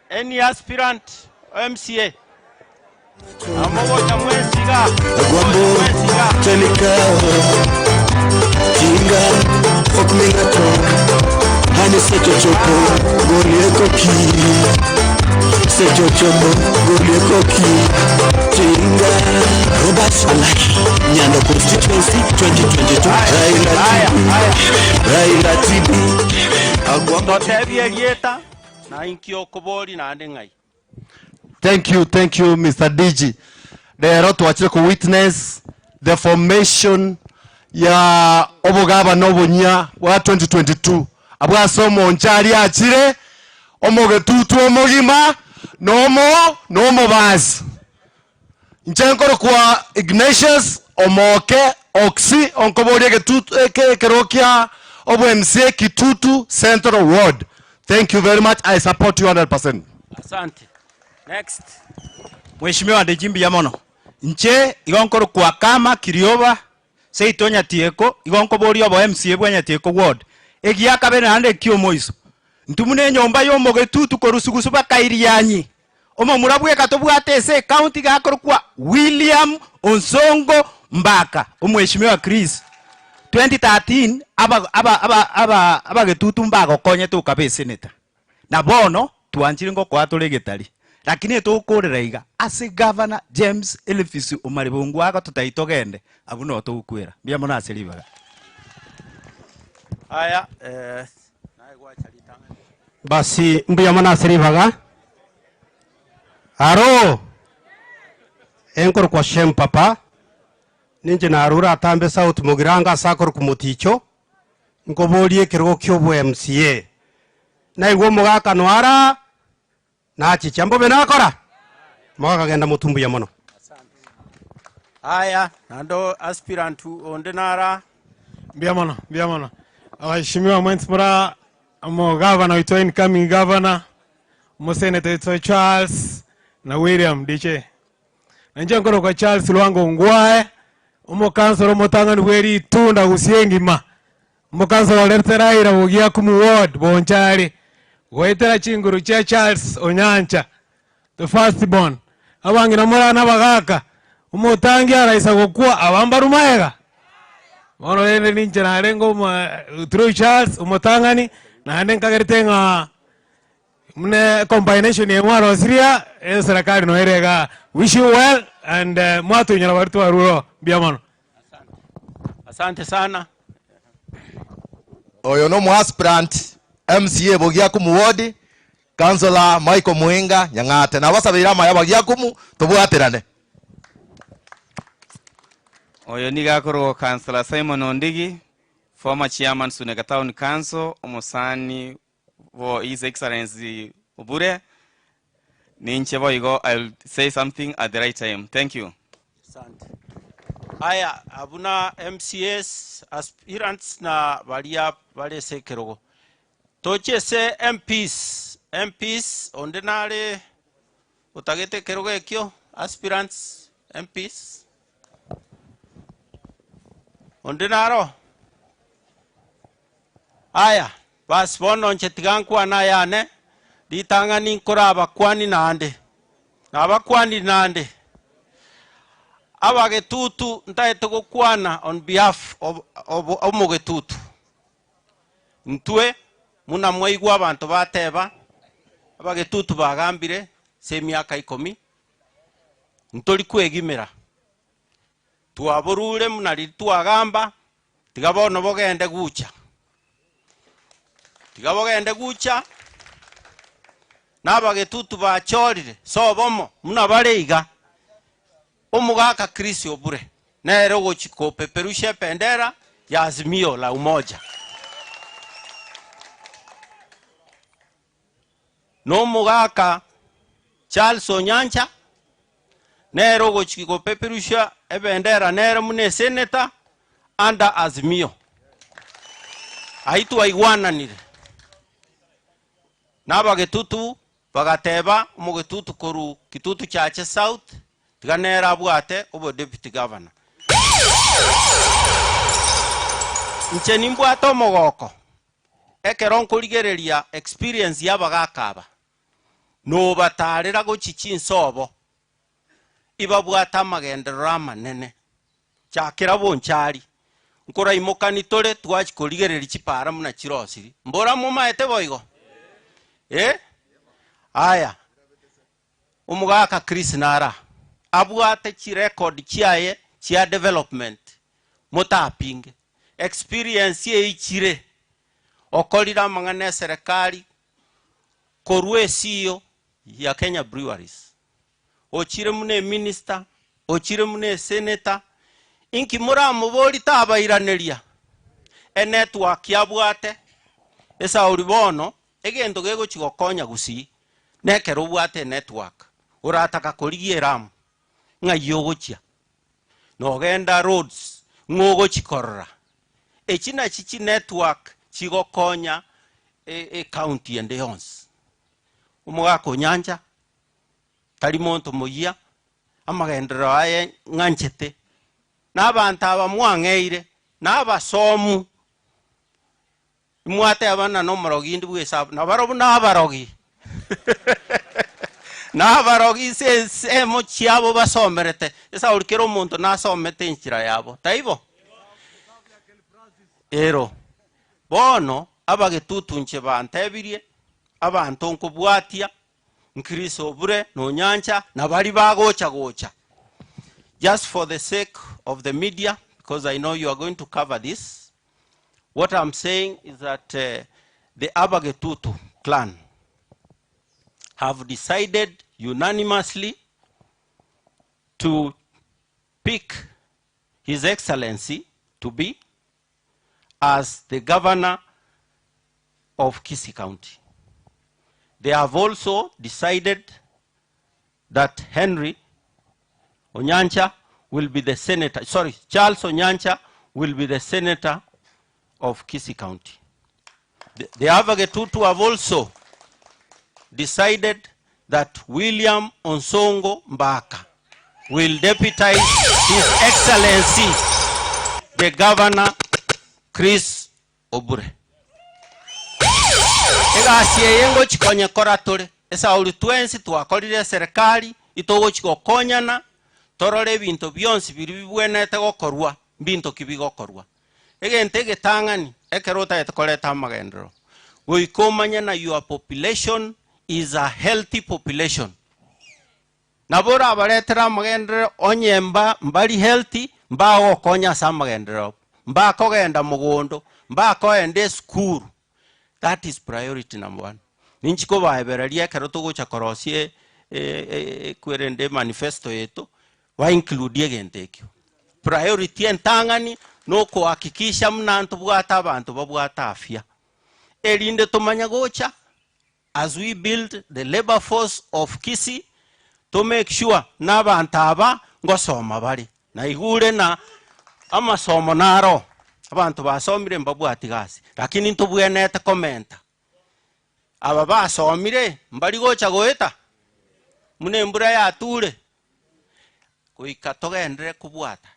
Speaker 12: any aspirant o MCA. Amogocha mwesiga.
Speaker 10: Agwambo Chenikao Tinga Ok mingato Hani sechochopo Golie koki Sechochopo Golie koki Tinga Robert Alaki Nyando constituency 2022 Raila TB Raila TB Agwambo
Speaker 12: Totebie erieta na inki okobori naende ng'ai.
Speaker 15: Thank you, thank you Mr. DG. Rero twachire ku witness the formation ya obogabana obonyia bwa 2022 abwo ase omonche aria achire omogetutu omogima nomo nomobasi. Inche nkorokwa Ignatius Omoke Oxy onkoboria egetutu eke ekerogo kia obo MCA Kitutu Central Ward. Thank you very much, I support you 100%.
Speaker 12: Asante. Next.
Speaker 16: Mheshimiwa Deji mbuya mono. Inche igo nkorokwa Kama Kirioba seito Nyatieko igo nkoboria obo MCA bwa Nyatieko ward. Egia kabere naende ekiomoiso. Intwe buna enyomba ya omogetutu korwa sugusu baka Irianyi. Omomura bweka tobwate ase ecounty gakorokwa William Onsongo Mbaka, omweshimiwa Chris. 2013 aba aba aba aba abagetutu mbagokonyete okaba esenator. Na bono twanchire ngokoa tore egetari. Lakini etogokorera iga, ase Gavana James Elvis Omari Bungwa agototebia togende, abwo noo togokwera. Mbuya mono ase ribaga.
Speaker 12: Aya, eh, naye gwacha ritang'ani.
Speaker 17: Basi mbuya mono ase ribaga. Aro! Enkorokwa Shem Papa, ninche narure atambe South Mugirango ase akorokwa Moticho, nkoborie ekerogo kia obo MCA. Naigwa omogakano ara, nachicha mbobe nakora? Mogaka genda motwe mbuya mono.
Speaker 12: Aya, naende aspirant onde nara.
Speaker 18: Mbuya mono, mbuya mono. Abaheshimiwa mwensi mura omogavana oito incoming governor, omoseneta oito Charles na William Diche. Na inche nkorokwa Charles Lwanga Ongwae, omokansora omotang'ani bwe ritunda gusii engima, omokansora orerete Raila Bogiakumu ward Bonchari, goetera chinguru chia Charles Onyancha, the first born. Abang'ina more aa na abagaka, omotangi araisa gokwa aba mbarwe magega? Bono rende ninche narenge omo through Charles omotang'ani, naende nkagerete ng'a Buna ecombination eye mwarosirie eserekari noyo ere igaa. Wish you well and mwatunyora baria twarure oo. Mbuya mono.
Speaker 12: Asante sana.
Speaker 15: Oyo nomo aspirant MCA Bogiakumu ward, Councillor Michael Muinga Nyang'ate. Nabasabeire amaya Bagiakumu, tobwaterane.
Speaker 19: Oyo nigo akorokwa Councillor Simon Ondigi, former chairman Suneka Town Council, omosani bo His Excellency Obure, ninche boigo I will say something at the right time. Thank you.
Speaker 12: Asante. Aya, abwo na MCAs, aspirants na baria bare ase ekerogo. Toche ase MPs, MPs onde nare otagete ekerogo ekio, aspirants, MPs? Onde naro? Aya, basi bono inche tiga nkwane ayane, ritang'ani nkorabakwani naende, nabakwanire naende, abagetutu ntaete gokwana on behalf of of omogetutu. Intwe, buna mwaigwa abanto bateba, abagetutu bagambire ase emiaka ikomi, ntori kwegimera, twaborure buna riria twagamba, Tiga bono bogende gucha, tiga bogende gucha, na abagetutu bachorire sobomo buna bare iga. Omogaka Chris Obure nere ogochi kopeperusha ebendera ya Azimio la Umoja. Na omogaka Charles Onyancha nere ogochi gopeperusha ebendera nere buna eseneta under Azimio. Ayio twaigwananire na abagetutu bagateba omogetutu korwa Kitutu Chache South tiga nere abwate obo deputy governor. Inche nimbwate omogoko Ekero nkorigereria experience y'abagaka aba, nobatarera gochia chinsobo, ibabwate amagenderero amanene. Chakera bonchari, nkoraimokani tore twachia korigereria chipara buna chirosiri. Mbora momaete boigo? Eh? Aya, omogaka Chris nara abwate chirecord chiaye chia development motapinge. Experience eichire, okorire amang'ana eserekari korwa esio ya Kenya Breweries, ochire buna eminister, ochire buna esenator, inki moramoborie tabairaneria? Enetwork abwate, esauri bono, egento gegochi gokonya gusii, nekero obwate enetwork, orataka korigia eramu, ng'ai ogochia? Nogenda roads ng'o ogochi korora. Echi nachi chi network chigokonya ecounty ende yonsi. Omogaka Onyancha tari monto moyia, amagenderero aye ng'anchete, na abanto aba mwang'eire, na abasomu, Imwateba ng'a nomorogi inde bw'esabu, na barobwo nabarogi. Nabarogi ase ensemo chiabo basomerete. Esauri kera omonto nasomete enchera yabo, taibo? Ero. Bono abagetutu inche bantebirie, abanto nkobwatia, Chris Obure na Onyancha na baria bagocha gocha. Just for the sake of the media, because I know you are going to cover this, what I'm saying is that uh, the Abagetutu clan have decided unanimously to pick His Excellency to be as the governor of Kisii County. They have also decided that Henry Onyancha will be the senator, sorry, Charles Onyancha will be the senator of Kisii County. The, the Avagetutu have also decided that William Onsongo Mbaka will deputize His Excellency the Governor Chris Obure. Egasi eye ngochi konyekora tore esauri twensi twakorire eserekari itogochi gokonyana torore ebinto bionsi biria bibwenerete gokorwa mbinto ki bigokorwa. Egento egetang'ani ekero otagete koreta amagenderero goika omanye na your population is a healthy population. Nabo orabaretere amagenderero onye mba mbari healthy mbagokonya ase amagenderero mbakogenda mogondo mbakoenda esukuru that is priority number one. Ninchi kobaebereria ekero togocha korosia ekwerende emanifesto yaito ba include egento ekio. Priority entang'ani nokohakikisha buna ntobwate abanto babwate afya erinde tomanye gocha As we build the labour force of Kisii to make sure na abanto aba ngosoma bare. Naigure na amasomo naro abanto basomire mbabwati gasi lakini ntobwenerete komenta. Aba basomire mbari gocha goeta buna embura yature goika togenderere kobwata.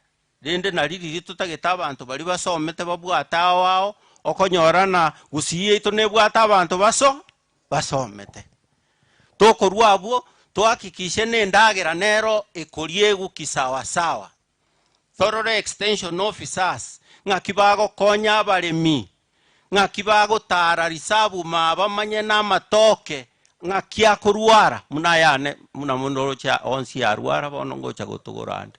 Speaker 12: Rende nari riria totagete abanto baria basomete babwate ao ao, okonyora na gusii yaito nebwate abanto baso basomete. Tokorwa abwo tohakikishe na endagera nero ekoriegwa kisawasawa. Torore extension officers ng'aki bagokonya abaremi, ng'aki bagotara risabu maa bamanye na amatoke ng'aki akorwara buna ayane buna moroche onsi arwara bono ngocha gotogora ande.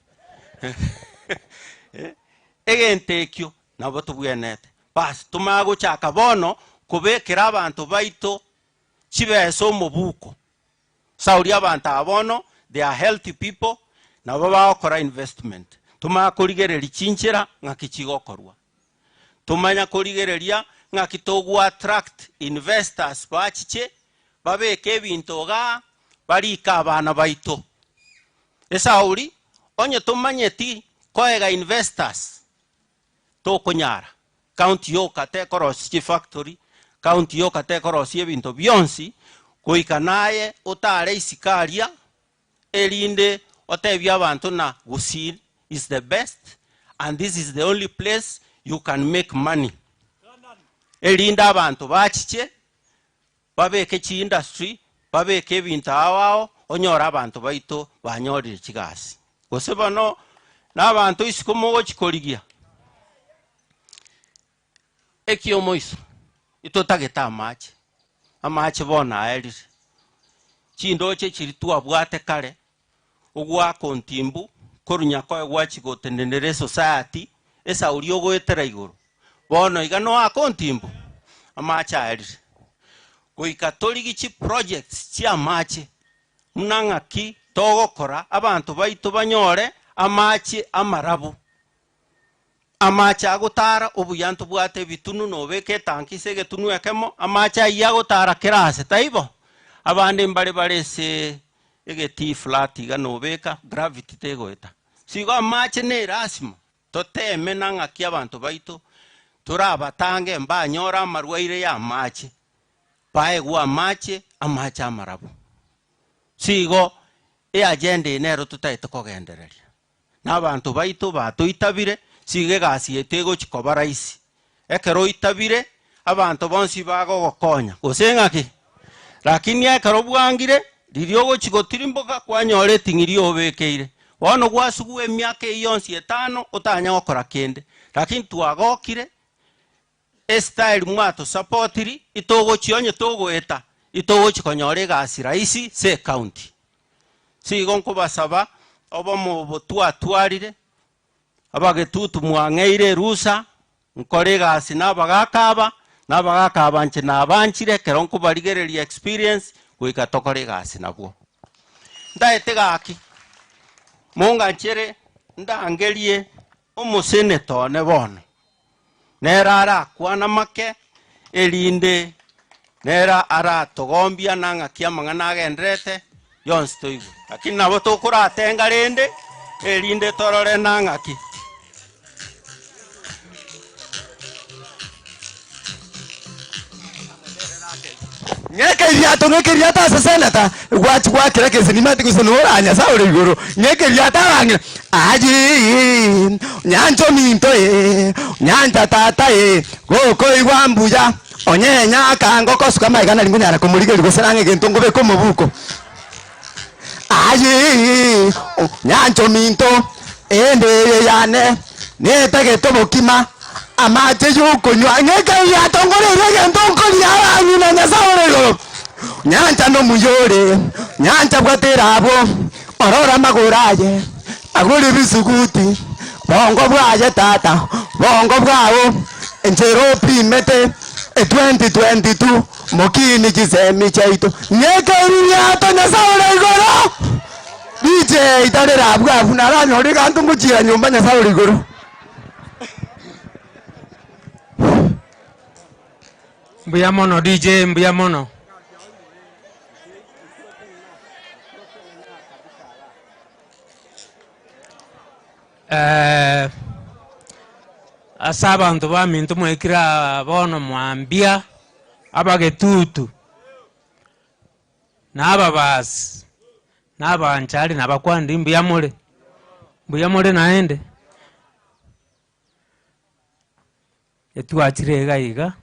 Speaker 12: Egento ekio nabo tobwenerete. Bas tomanye gochaka bono kobekera abanto baito chibesa omobuko. Sauri abanto aba bono they are healthy people nabo bagokora investment. Tomanye korigereria chinchera ng'aki chigokorwa. Tomanya korigereria ng'aki togo attract investors bachiche babeke ebinto igaa barike abana baito. Esauri onye tomanyeti koega investors tokonyara. County yoka tekorosia chifactory, county yoka tekorosia ebinto bionsi goika naye otare isiko aria erinde otebie abanto na Gusii is the best and this is the only place you can make money. Erinde abanto bachiche babeke chiindustry, babeke ebinto ao ao, onyore abanto baito banyorire chigasi. Gose bono na abanto isiko mogochi korigia ekiomoiso, itotagete amache, amache bono aerire, chindoche chiria twabwate kare, ogwaka ontimbu, korwa nyakoe gwachia gotenenera esociety, esauri ogoetera igoro. Bono iga noake ontimbu, amache aerire. Goika torigie chiprojects chia amache, buna ng'aki togokora abanto baito banyore amache amarabu. Amache agotara obuya ntobwate ebitunu nobeke etanki ase egetunu ekemo, amache ayio agotara kera ase, taibo? Abande mbare bare ase egetii flat iga nobeka, gravity tegoeta. So igo amache ne erasima toteme na ng'aki abanto baito torabatange mbanyore amarwaire ya amache, baegwe amache, amache amarabu. So igo eagenda eye nero totagete kogendereria. Na abanto baito batoitabire, siga egasi yaito egochia koba rahisi. Ekero oitabire, abanto bonsi bagogokonya, gose ng'aki? Lakini ekero bwangire, riria ogochia gotirimboka, kwanyora eting'iri obekeire. Bono gwasugwa emiaka eyio yonsi etano, otanya gokora kende. Lakini twagokire, Estyle mwatosapotiri, itogochia onye togoeta. Itogochi konyora egasi rahisi se ecounty. So igo nkobasaba, obomo obo twatwarire, abagetutu mwang'eire erusa, nkore egasi na abagaka aba, na abagaka aba inche nabanchire ekero nkobarigereria experience, goika tokore egasi nabwo. Ntaete gaki, monganchere ndangerie omosenetor one bono, nere arakwana make, erinde nere aratogombia na ng'aki amang'ana agendererete, yonsi toigwe. Lakini nabo tokoratenga rende, erinde torore na ng'aki.
Speaker 11: Ng'eke eriato, ng'eke eriato ase seneta, gwachi gwakera kese nimanyete gose nora Nyasae ore igoro. Ng'eke eriato abang'ina, ayii, nyancha ominto ee, nyancha tata ee, gokoigwa mbuya, onyenya akango kosuka amaiga nari nkonyara komorigereria gose nang'e egento nkobeka omobuko. Ayii, nyancha ominto, ende eye yane netagete obokima, amache y'okonywa, ng'eke eriato nkoreire egento nkoria abang'ina Nyasae ore igoro. Nyancha nomuya ore, nyancha bwatera abwo, orore amagoro aye, agore ebisuguti, bongo bwaye tata, bongo bwao, enchera opimete, 2022. Mokini chisemi chiaito, ng'eke eririato Nyasae ore igoro. Riche itarere abwo abwo naranyore eganto ngochiera nyomba Nyasae ore igoro.
Speaker 20: Mbuya mono DJ, mbuya mono. Eh, ase abanto baminto mwaikire aa bono mwambia abagetutu, na ababasi, na abanchari nabakwanire mbuya more, mbuya more naende. Etwachire iga iga,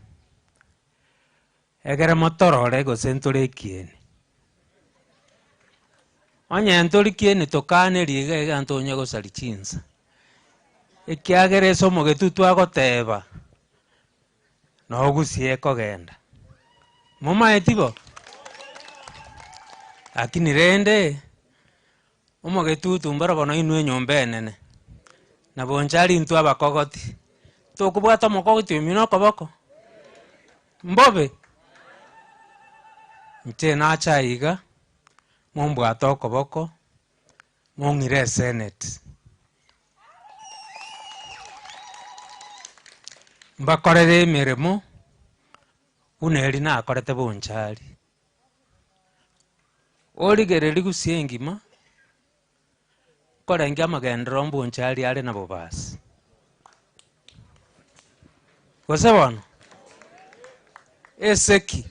Speaker 20: Ekero motorore gose ntore ekieni. Onye ntori kieni tokanerie iga iga ntonye gosaria chinsa, ekiagera ase omogetutu agoteba, nogusie ekogenda. Momaeti bo? Lakini rende, omogetutu mbarabwo nainwe enyomba enene, na bonchari intwe abakogoti, tokobwata omokogoti oyio na okoboko. Mbobe, inche nache aiga, mombwate okoboko, mong'ire eseneti. Mbakorere emeremo buna eria nakorete bonchari. Origereria gusii engima, nkorengia amagenderero mbonchari are nabo basi. Gose bono, eseki,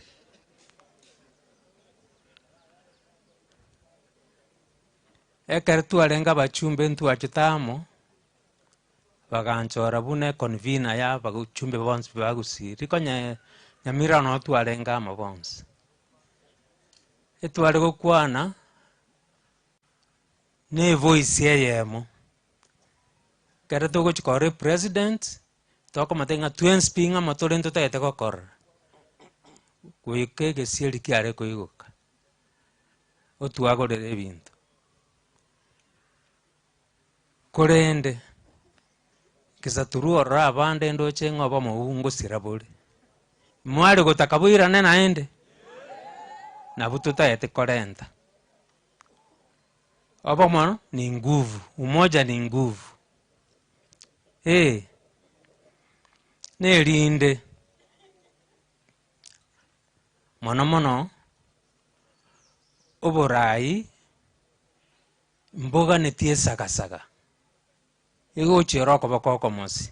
Speaker 20: ekero twarenge abachumbe ntwachete amo, baganchora buna econvener ya abachumbe bonsi ba gusii, rikonye Nyamira noo twarenge amo bonsi. Etware gokwana. Na evoice eyemo, ekero togochia korora epresident, tokomotebia ng'a twensi pi ng'amo tore ntotagete gokorora, goika egesieri kiare koigoka, otwagorere ebinto. Korende, gesa torwa ororo abande ndoche ng'a obomo obwo ngosira bore, mware gotaka boirane naende, nabwo totagete korenta. Obomo ni nguvu, umoja ni nguvu. Eh, nerinde mono mono oborai mboganetie esagasaga, egochiera okoboko okomosi.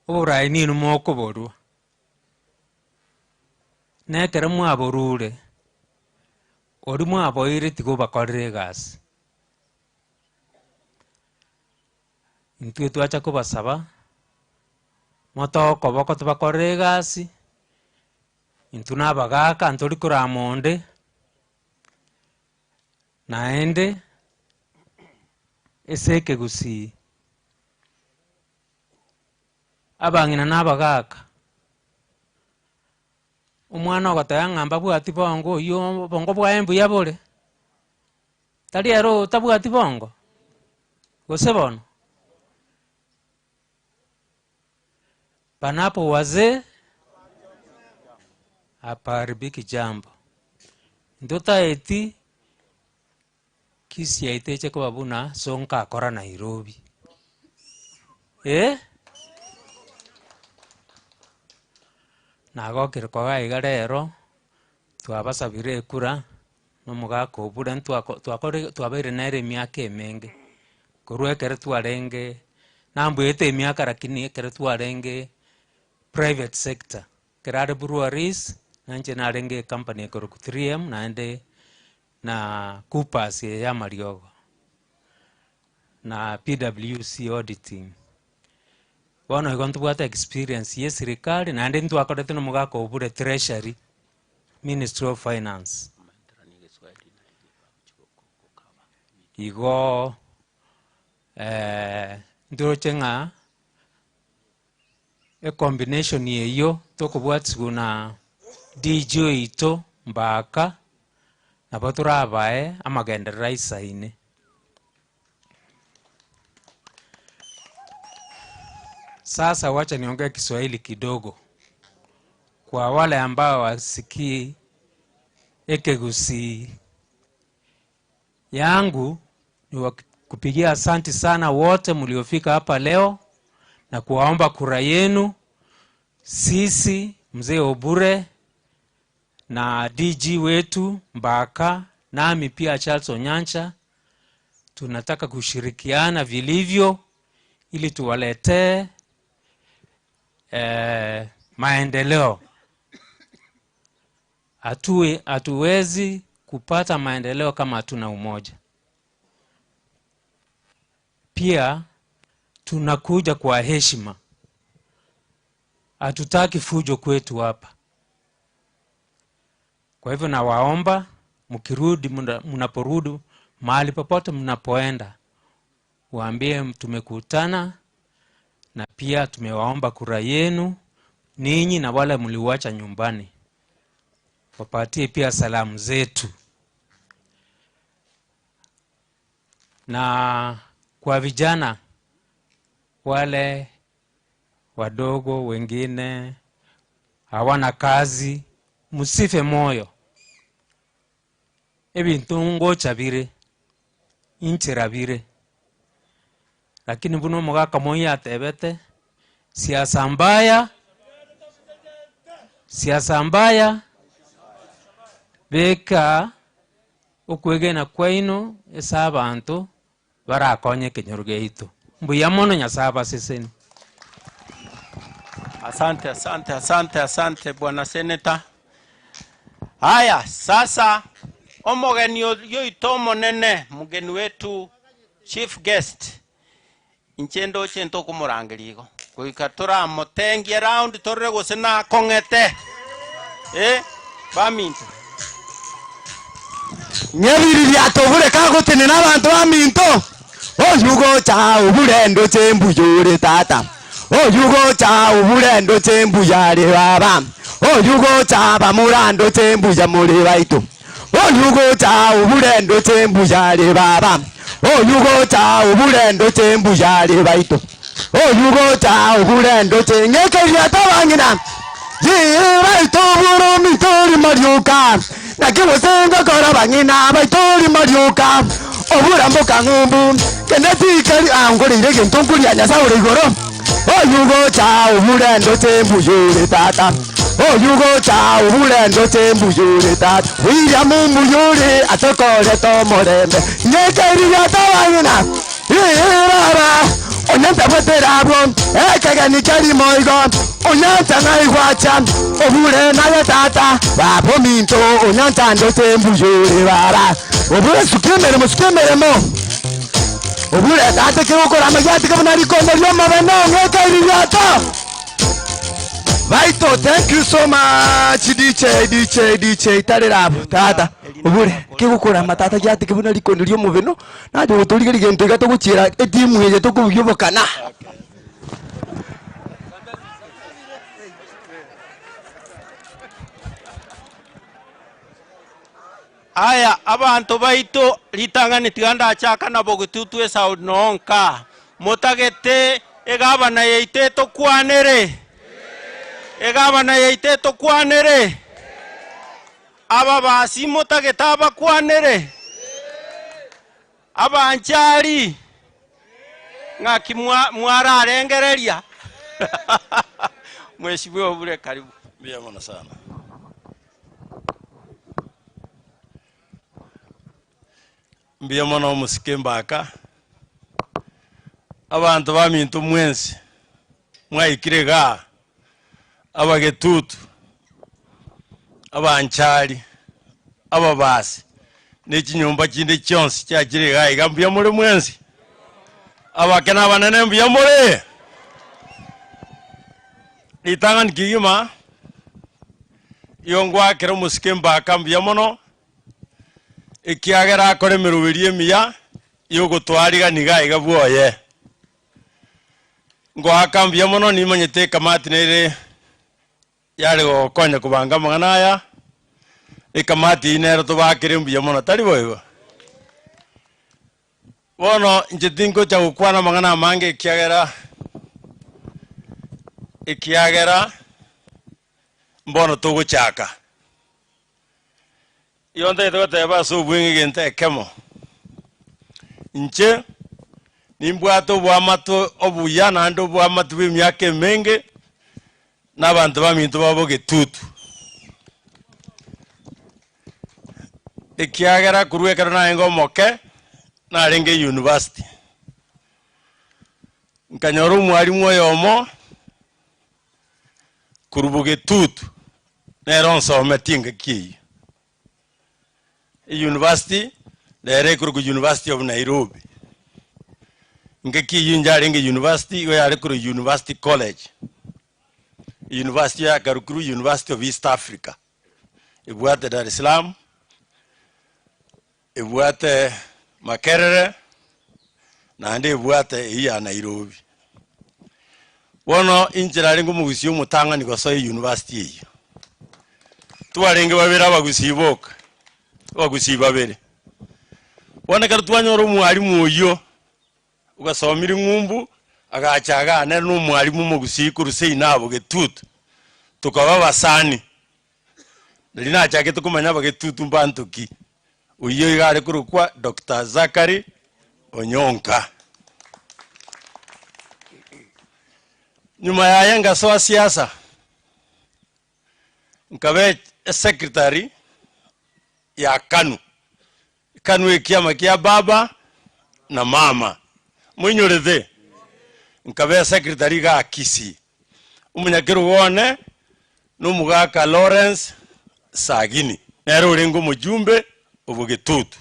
Speaker 20: Oborai ninwe mokoborwa. Na ekero mwaborure, oria mwaboire tiga obakorere egasi. Intwe twacha kobasaba, motoe okoboko tobakorere egasi, intwe na abagaka ntori korama onde, naende ase ekegusii. Abang'ina na abagaaka, Omwana ogoteba ng'a mbabwati bongo oywo obongo bwaye mbuya bore? Tari ere otabwati bongo? Gose bono? Panapo wazee hapaharibiki jambo. Ntotaeti Kisii yaito eche koba buna Sonko akora Nairobi. Eh? Nagokire koba iga rero, twabasabire ekura, na omogaka obure ntwako twakore twabeire nere emiaka emenge, korwa ekero twarenge, nambuete emiaka lakini ekero twarenge private sector, ekero are breweries, nainche narenge ecompany ekorokwa 3M naende na Coopers eye y'amariogo, na PWC auditing. Bono igo ntobwate experience ya eserikari naende ntwakorete na omogaka obure treasury, ministry of finance. Igo ntoroche ng'a Ecombination eyio tokobwatisigwa na DG oito Mbaka, nabo torabae amagenderero aisaine. Sasa wacha niongee Kiswahili kidogo kwa wale ambao hawasikii Ekegusii yangu ni kupigia asanti sana wote mliofika hapa leo na kuwaomba kura yenu. Sisi mzee Obure na DG wetu Mbaka, nami pia Charles Onyancha, tunataka kushirikiana vilivyo ili tuwaletee eh, maendeleo. Hatue, hatuwezi kupata maendeleo kama hatuna umoja. Pia tunakuja kwa heshima, hatutaki fujo kwetu hapa. Kwa hivyo nawaomba mkirudi, mnaporudi mahali popote mnapoenda, waambie tumekutana na pia tumewaomba kura yenu ninyi na wale mliwacha nyumbani, wapatie pia salamu zetu. Na kwa vijana wale wadogo wengine hawana kazi, msife moyo, ebinto ngocha bire inchera bire, lakini buna omogaka moiyo atebete, siasa mbaya, siasa mbaya, beka okwegena kwaino ase abanto barakonye ekenyoro giaito. Mbuya mono Nyasae abaseseni.
Speaker 12: Asante, asante, asante, asante bwana senator. Haya, sasa omogeni oyoito omonene, mgeni wetu chief guest, inche ndoche ntokomorangeria igo, goika toramotengie round torore gose nakong'ete. Eh, baminto.
Speaker 11: Ng'ebiriria tobure kagotenena abanto baminto, Oyugocha obure ndoche mbuya ore tata, Oyugocha obure ndoche mbuya are baba, Oyugocha bamura ndoche mbuya more baito, Oyugocha obure ndoche mbuya are baba, Oyugocha obure ndoche mbuya are baito, Oyugocha obure ndoche ng'ekeria tabang'ina, Yee baito obure ominto ori marioka, Naki gose ngokora bang'ina baito ori marioka, Obura mbokang'umbu, kende tikeri ah nkoreire egento nkoria Nyasae ore igoro. Oyugocha obure ndoche mbuya ore tata, Oyugocha obure ndoche mbuya ore tata, William mbuya ore atokorete omorembe, Ng'ekeria tabang'ina. Ee, baba, onye ntabwatire abwo ekegeni kia rimo igo, onyancha naigwacha obure naye tata, baba ominto, onyancha ndoche mbuya ore baba. Obure suka emeremo, suka emeremo. Obure tata kegokora amaiga atige buna rikongo ri'omobene ong'eke eririato. Baito thank you so much DJ DJ DJ tarera abwo tata obure kegokora amatata giatike buna rikondo ri'omobeno Nache gotorigeria gento iga togochiera etimu eye tokobugia obokana.
Speaker 12: Aya, abanto baito, ritang'ani tiga ndachaka na bogetutu Esau nonka. Motagete egavana yaito etokwanere? Egavana yaito etokwanere? Ababasi motagete abakwanere? Abanchari, ng'aki mwararengereria? Mheshimiwa Obure, karibu.
Speaker 21: Mbuya mono sana. Mbuya mono omosike Mbaka, abanto baminto mwensi mwaikire igaa, abagetutu, abanchari, ababasi, ne chinyomba chinde chionsi chiachire igaa iga mbuya more mwensi? Abake na abanene mbuya more? Ritang'ani kegima, igo ngwakera omosike Mbaka mbuya mono, ekiagera akore emeroberio emiya y'ogotwarigania iga iga bwoye. Ngoaka mbuya mono nimanyete ekamati nere yare gokonya kobanga amang'ana aya, ekamati eyio nero tobakere mbuya mono, tari boigo? Bono inche tingocha gokwana amang'ana amange ekiagera ekiagera mbono togochaka. Igo ntagete goteba ase obweng'e egento ekemo, inche nimbwate oboamate obuya naende oboamate bwa emiaka emenge na abanto baminto ba bogetutu. Ekiagera korwa ekero narenge omoke, narenge university, nkanyora omwalimu oyomo korwa bogetutu. Nere onsometie engaki eyio. Eyunivasiti rero ekorokwa University of Nairobi. Engaki eyio inche arenge university igo yare korwa University College. University yakarokirwe University of East Africa, ebwate Dar es Salaam, ebwate Makerere, naende ebwate eyio ya Nairobi. Bono inche narenge omogusii omotang'ani gosoa eyunivasiti eyio. Twarenge babere abagusii boka, abagusii babere. Bono ekero twanyora omwalimu oyio, ogasomire ng'umbu, agacha igaa nere na omwalimu omogusii korwa seino abwo Getutu, tokaba abasani. Riria nachagete komanya abagetutu mbanto ki, oyio iga are korokwa Doctor Zachary Onyonka. Nyuma yaye ngasoa siasa, nkaba esecretary ya Kanu, Kanu ekiama kia baba na mama, moinyorete? Nkaba esecretary igaa Kisii. Omonyakerogo one nomogaka Lawrence Sagini, nere orenge omojumbe o Bogetutu.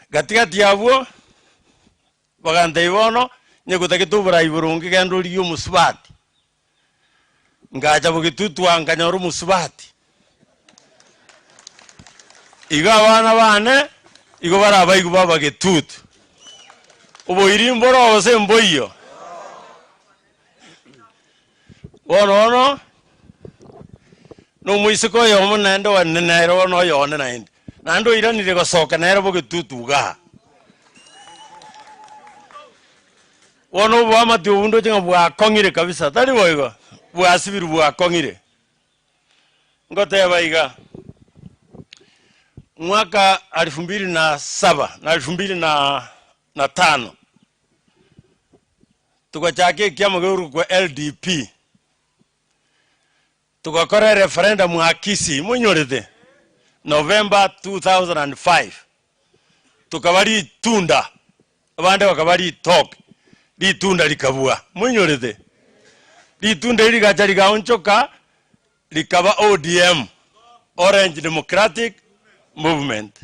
Speaker 21: Gati gati abwo bagantebia bono, onye gotagete oborai boronge genda origie omosubati. Ngacha Bogetutu aa nkanyora omosubati. Igo abana bane igo bare abaigwa ba Abagetutu. Oboiri mboro gose mboiyo? Bono bono, na omoiseke oyomo naende one nere bono oyone naende, naende oiranire gosoka nere Bogetutu igaa. Bono oboamate obwo ndoche ng'a bwakong'ire kabisa, tari boigo? Bwasibirwe bwakong'ire. Ngoteba iga, mwaka alifu mbili na saba na alifu mbili na na tano, togachaka ekiama gekorokwa LDP, togakora ereferendum aa Kisii, moinyorete? November 2005, tokaba ritunda, abande bakaba ritoke, ritunda rikabua, moinyorete? Ritunda eri rigacha rigaonchoka rikaba ODM, Orange Democratic Movement.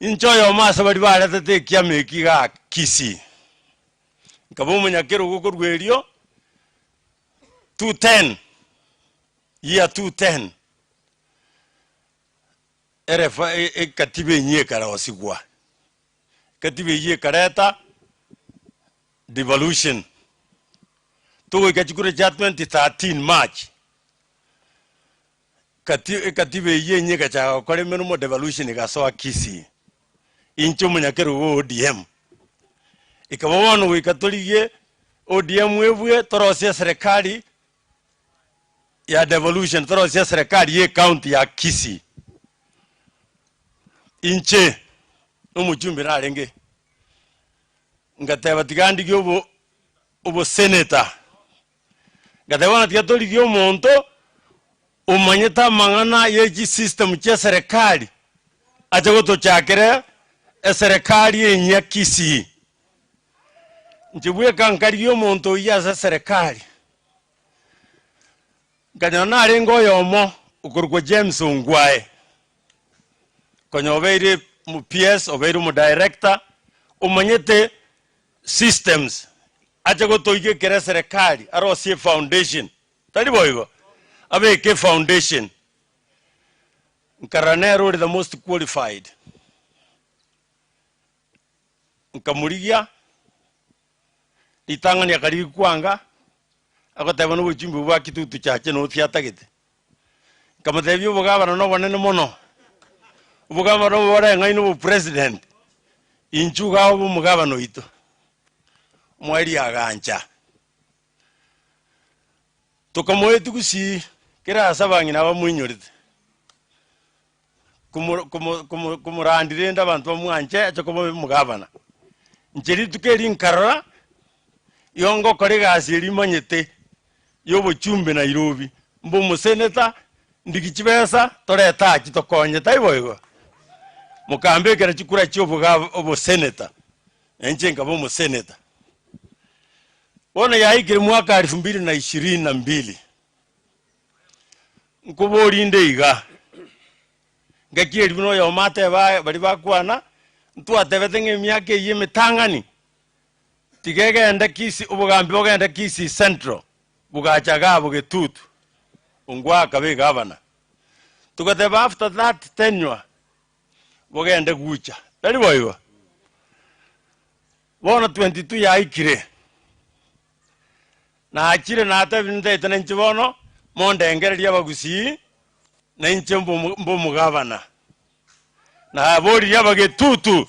Speaker 21: Inche oyomo ase baria baretete ekiama eki igaa Kisii, nkaba omonyakerogo korwa erio 210, year 210, erefa ekatiba enyia ekarosigwa. Ekatiba eyio ekareta devolution. Togoika chikura chia 2013 March. Kati ekatiba eyio enyia egachaka gokora emeremo devolution egasoa Kisii. Inche omonyakerogo bwa ODM. Ekaba bono goika torigie ODM ebue torosie eserekari ya devolution torosie eserekari ya ecounty ya Kisii. Inche na omochumbe narenge, ngateba tiga ndigie obo obosenator. Ngateba bono tiga torigie omonto omanyete amang'ana ye chisystem chia eserekari ache gotochakera eserekari enyia Kisii. Inche bweka nkarigia omonto oyio ase eserekari, nkanyora narenge oyomo okorokwa James Ongwae, konya obeire omo PS, obeire omodirector, omanyete systems, ache gotoigekera eserekari arosie efoundation, tari boigo? Abeke efoundation, nkarora nere ore the most qualified. Nkamorigia, ritang'ani akarigia kwanga, agoteba na obochumbe bwa kitutu chache noti atagete. Nkamotebia obogabana nobonene mono, obogabana obo boreng'aine obopresident, inchuo iga obe omogabana oito. Omoerio agancha. Tokamoetia gusii kera ase abang'ina bamoinyorete. Komorandi rende abanto bamwanche ache koba omogabana. Inche rituko eri nkarora, igo ngokora egasi eria imanyete ya obochumbe Nairobi, mbe omoseneta, ndigie chibesa torete achi tokonye, taibo igo? Mokambekera chikura chia oboga oboseneta, na inche nkaba omoseneta. Bono yaikire mwaka elfu mbili na ishirini na mbili. Nkoboria inde iga, ngaki eria buna oyomo ateba baria bakwana, ntwatebete ng'a emiaka eyio emetang'ani, tiga egende Kisii, obogambi bogende Kisii Central, bogacha igaa Bogetutu, Ongwae akaba egavana. Togateba after that tenure, bogende Gucha, tari boigo? Bono 22 yaikire. Nachire natebire ntaete nainche bono, mondengererie abagusii, na inche mbe omogabana. Naboririe abagetutu,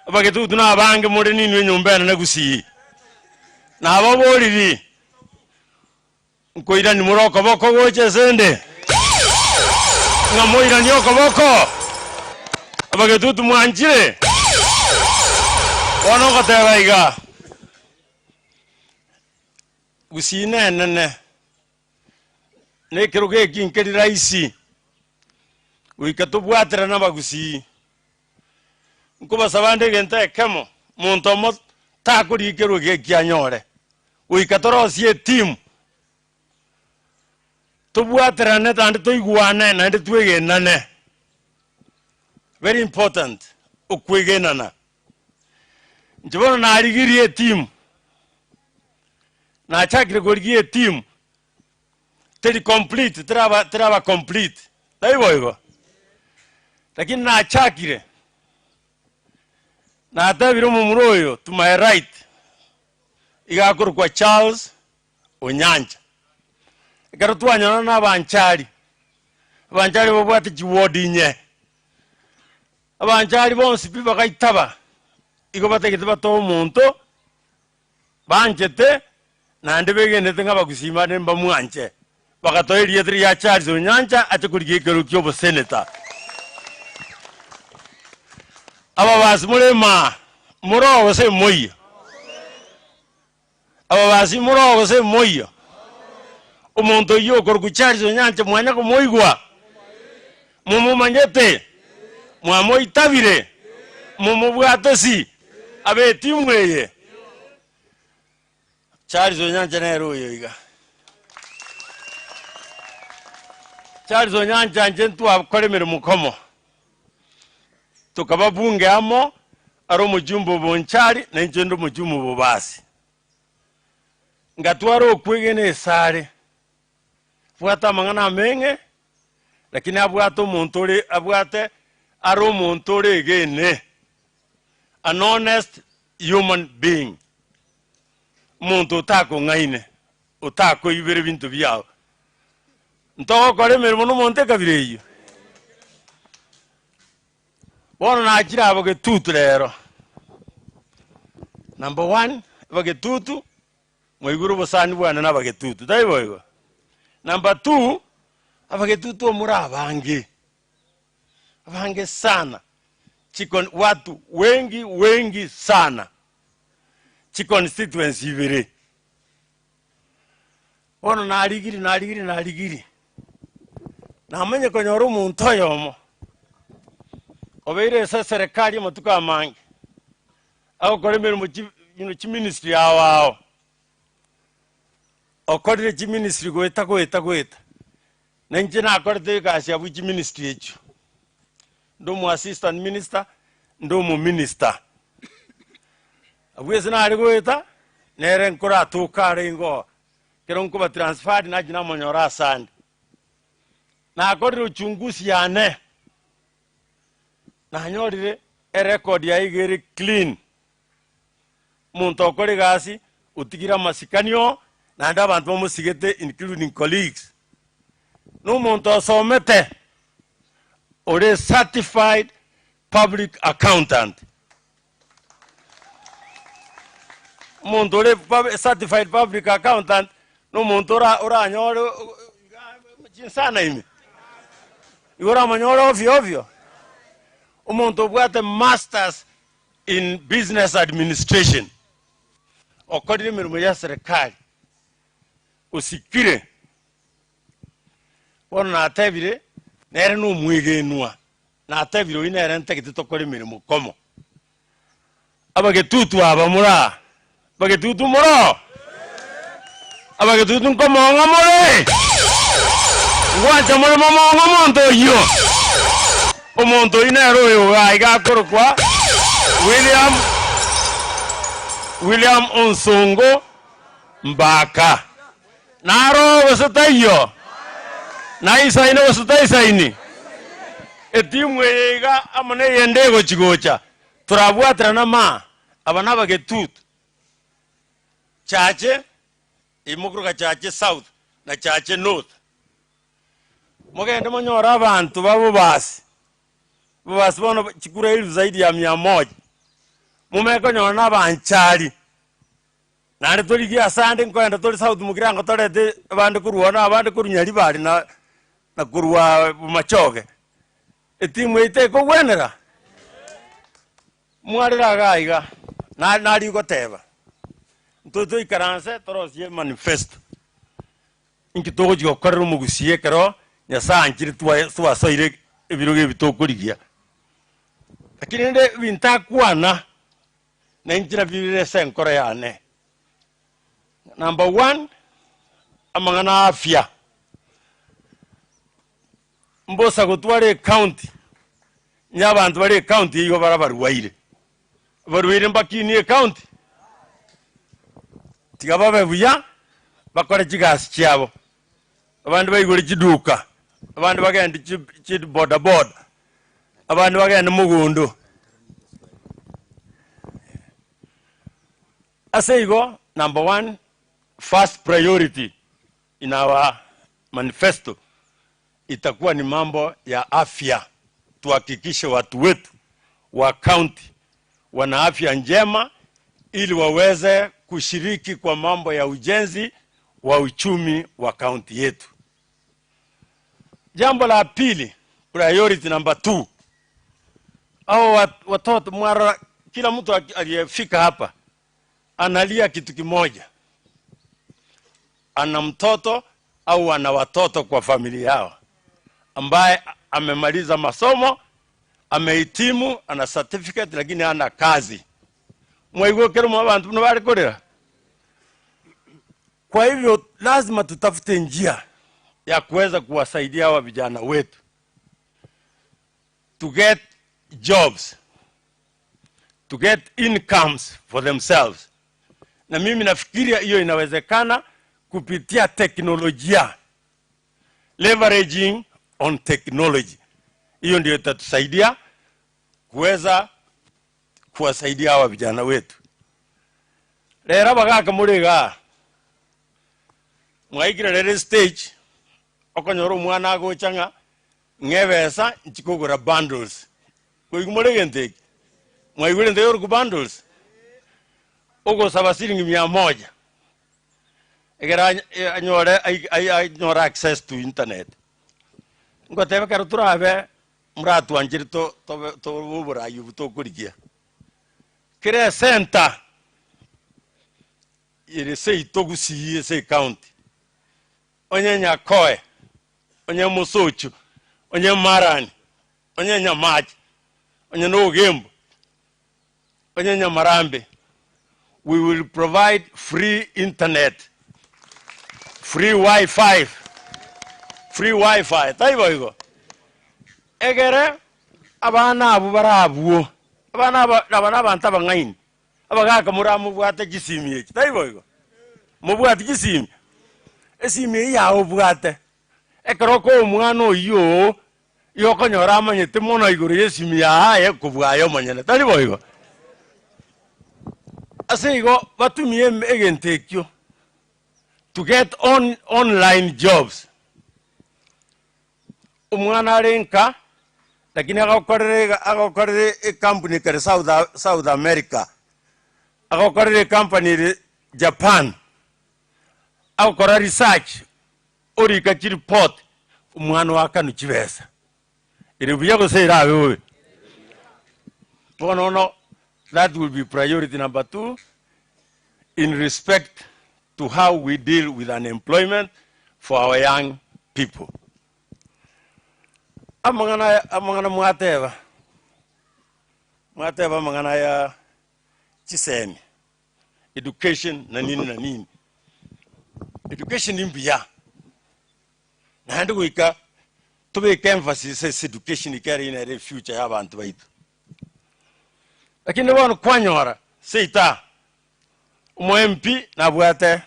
Speaker 21: abagetutu nabange more ninwe enyomba enene gusii. Nababoriri, nkoirani more okoboko gocha esende? Ng'a moiranie okoboko? Abagetutu mwanchire? Bono ogoteba iga. Gusii nenene, na ekerogo eki nkeri rahisi, goika tobwaterane abagusii. Nkobasaba nde egento ekemo, monto omo takorigia ekerogo eki anyore, goika torosie etimu, tobwaterane naende toigwane naende twegenane, very important okwegenana. Inche bono narigirie etimu, nachakire korigia etimu, teri complete, teraba teraba complete, tari boigo? Lakini nachakire, natebire omomura oyo to my right, iga akorokwa Charles Onyancha. Ekero twanyorana na abanchari, abanchari babwate chiward inye. Abanchari bonsi pi bagaitaba, igo batagete batoe omonto banchete naende begenete ng'a abagusii bande mbamwanche. Bagatoa erieta ria Charles Onyancha ache korigia ekerogo kia oboseneta. Ababasi more maa, more oo gose moiyo? Ababasi more oo gose moiyo? Omonto oyio okorokwa Charles Onyancha mwanya komoigwa? Momomanyete? Mwamoitabire? Momobwate si? Abe etimu eye? Charles Onyancha nere oyo iga. Charles Onyancha inche ntwakora emeremo komo, tokaba bunge amo, are omochumba o Bonchari na inche inde omochumba o Bobasi. Ngatwara okwegena esare, bwate amang'ana ameng'e, lakini abwate omonto ore abwate are omonto oregene, an honest human being, omonto otakong'aine, otakoibera ebinto biago. Ntogokora emeremo na omonto ekabira eyio. Bono nachire abo getutu rero. Number one, abagetutu, mwaigure obosani bwane na abagetutu, taibo igo? Number two, abagetutu omore abange, abange sana, chikon watu wengi wengi sana, chiconstituency ibere. Bono narigiri, narigiri, narigiri, namanye konyora omonto oyomo obeire ase eserekari amatuko amange, agokora emeremo chi you know chiministry ao ao, okorire chiministry goeta goeta goeta, na inche nakorete egasi abwo chiministry echio, nde omo assistant minister, nde omominister. Abwo ase nare goeta, nere nkoratoka arenge oo, ekero nkoba transferred nachia namonyora asande. Nakorire uchunguzi yane, nanyorire erecord yaye iga ere clean, omonto okora egasi, otigire amasikani oo, naende abanto bamosigete including colleagues. Na omonto osomete, ore certified public accountant. Omonto ore certified public accountant na omonto ora oranyore chinsana ime, igo oramonyore ovyo ovyo. Omonto obwate masters in business administration, okorire emeremo ya serikali, osikire, bono natebire nere na omwegenwa. Natebire oyio nere ntagete tokore emeremo komo. Abagetutu aba more aa? Abagetutu more oo? Abagetutu nkomong'a more? Ngwancha more momong'e omonto oyio? Omonto oyio nere oyo iga iga akorokwa William William Onsongo Mbaka. Naro gose taiyo? Naisaine gose taisaini? Etimu eye iga amo neyende egochi-gocha, torabwaterane ama aba nabagetutu. Chache imokoroka Chache South na Chache North. Mogende monyore abanto ba Bobasi, Bobasi bono chikura elfu zaidi ya mia moja, momanye konyora nabanchari. Naende torigie asande nkoenda tore South Mugirango torete abande korwa oo na abande korwa Nyaribari na na korwa Bomachoge. Etimu eye tekogwenera? Mwarire iga iga, na nari goteba, ntwe toikaranse torosie emanifesto, inki togochia gokorera omogusii ekero Nyasaye anchire twaye twasoire ebirogo ebi tokorigia. Lakini rende ebinto akwana. Na inche nabirire ase enkoro yane. Number one, amang'ana a afya. Mbosa gotwara ecounty, onye abanto bare ecounty eyio bare abarwaire. Abarwaire mbakinie ecounty? Tiga babe buya, bakore chigasi chiabo. Abande baigore chiduka, abande bagende chi chi bodaboda, abande bagende mogondo. Ase igo, number one, first priority in our manifesto itakuwa ni mambo ya afya, tuhakikishe watu wetu wa county wana afya njema ili waweze kushiriki kwa mambo ya ujenzi wa uchumi wa kaunti yetu. Jambo la pili, priority number two, hao watoto mwarora, kila mtu aliyefika hapa analia kitu kimoja, ana mtoto au ana watoto kwa familia yao ambaye amemaliza masomo, amehitimu, ana certificate lakini hana kazi. Mwaigokera mwa abantu buna bare korera. Kwa hivyo lazima tutafute njia ya kuweza kuwasaidia hawa vijana wetu to get jobs, to get incomes for themselves. Na mimi nafikiria hiyo inawezekana kupitia teknolojia, leveraging on technology. Hiyo ndio itatusaidia kuweza kuwasaidia hawa vijana wetu. Rero abagaka more igaa, mwaikire rero estage. Okonyora omwana agocha ng'a ng'a ebesa nchi kogora bundles. Koigwa more egento eke? Mwaigure egento gekorokwa bundles? Ogosaba siringi mia moja, ekero anyore anyore access to internet. Ngoteba ekero torabe moratwanchere to tobe tobe oborayi obwo tokorigia, kera esenta ere seito gusii ase ecounty, onye Nyakoe, onye Mosocho, onye Marani, onye Nyamache, onye na Ogembo, onye Nyamarambe, we will provide free internet, free wifi, free wifi, taibo igo? Egere abana abwo bare abwo, abana aba aba na abanto abang'aini, abagaka moramobwate chisimi echi, taibo igo? Mobwati chisimi? Esimi eyio yago obwate, ekero okoa omwana oyio oo, Igo okonyora amanyete mono igoro y'esimi yaye kobua aye omonyene, tari boigo? Ase igo batumie egento ekio to get on online jobs. Omwana are nka lakini agokorera iga agokorera ecompany ekere South South America, agokorera ecompany ere Japan, agokora research. Orika chiripoti omwana oakanwe chibesa. Ere buya gose erabe bobe? Bono bono that will be priority number two in respect to how we deal with unemployment for our young people. Amang'ana aya amang'ana mwateba, mwateba amang'ana aya chisemi. Education na nini na nini. Education mbuya, naende goika tobeke emphasis ase education ekero eyio nere efuture ya abanto baito. Lakini bono kwanyora seito aa, omo MP nabwate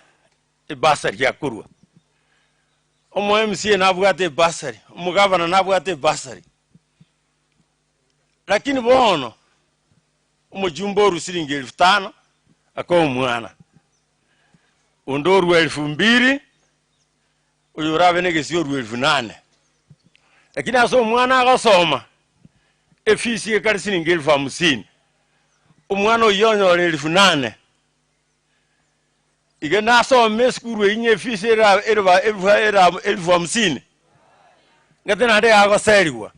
Speaker 21: ebursary akorwa, omo MCA nabwate ebursary, omogavana nabwate ebursary, lakini bono Omochumba orue siringi elfu tano akoe omwana, onde orue elfu mbiri, oyo orabe negesio orue elfu nane. Lakini ase omwana agosoma, efisi ekare siringi elfu hamsini, omwana oyio onyore elfu nane, iga nasome esukuru eyio ng'a efisi era ereba elfu era elfu hamsini, ng'ate naende yagoserigwa.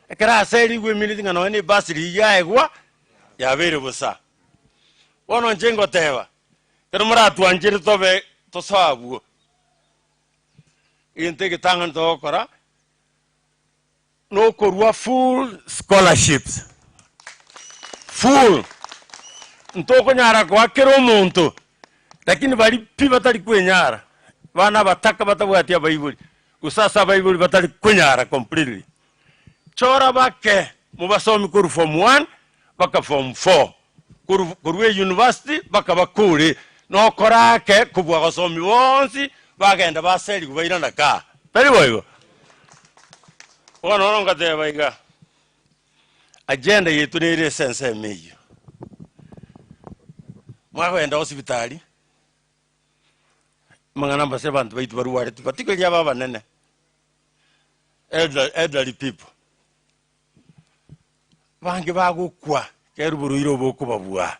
Speaker 21: Ekero aserigwe emineti ng'a nonye na ebasiri eyio yaegwa, yabeire bosa. Bono inche ngoteba, ekero moratwanchere tobe tosoe abwo, egento egetang'ani togokora, nokorua full scholarships, full, ntokonyara koa kera omonto, lakini baria pi batari kwenyara, abana abataka batabwati abaibori, gose ase abaibori batari konyara completely, chora bake mobasomi korwa form one mpaka form four, korwa korwa euniversity mpaka bakore, nokora ake kobua gosomi bonsi bagenda baserigwe bairana kaa, tari boigo? Bono bono ngateba iga, agenda yaito nere ase ensemo eyio, mwakogenda hosipitali, amang'ana mbase abanto baito barwareti particularly aba abanene, elder elderly people. Abange bagokwa ekero oborwaire obo bokobabua,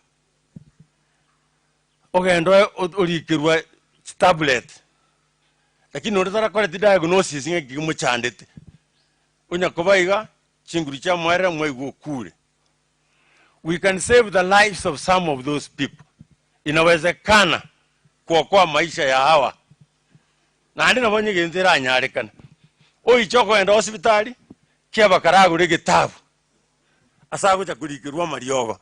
Speaker 21: ogende orikerwe chitablet, lakini onde tarakoreti diagnosis ng'a eki kimochandete, onya koba iga, chinguru chiamoerera mwaigwa okure. We can save the lives of some of those people, inawezekana kuokoa maisha ya hawa, naende nabo onye egento eranyarekane, oiche okogenda hosipitali, Kiaba karagore egetabu ase agocha korikerwa amariogo,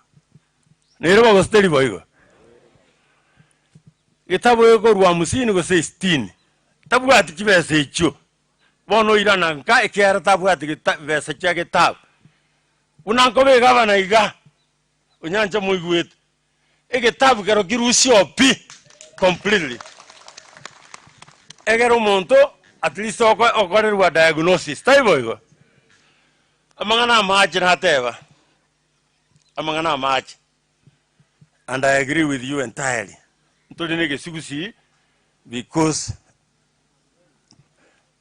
Speaker 21: nere gose teri boigo? Egetabu egekorwa hamsini gose sitini, tabwati chibesa echio, bono oirana nka ekiagera tabwati geta besa chia getabu. Buna nkoba egavana iga, onyancha moigwete, egetabu kero kirusioo pi completely, egere omonto at least oko okorerwa diagnosis, taibo igo? Amang'ana amache nateba, amang'ana amache, and I agree with you entirely, ntori na egesugusii because.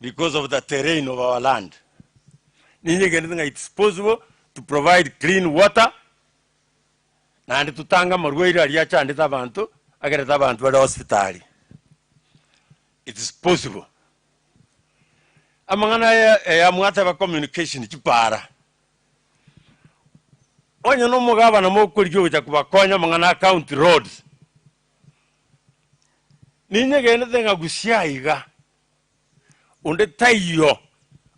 Speaker 21: because of the terrain of our land. Ninyegenete ng'a it's possible to provide clean water naende totange amarwaire aria achandete abanto agerete abanto bare hospitali. It is possible. Amang'ana aya aya mwateba communication chipara, onye na omogabana mokorigia ogocha kobakonya amang'ana a county roads, ninyegenete ng'a gusii aiga onde taiyo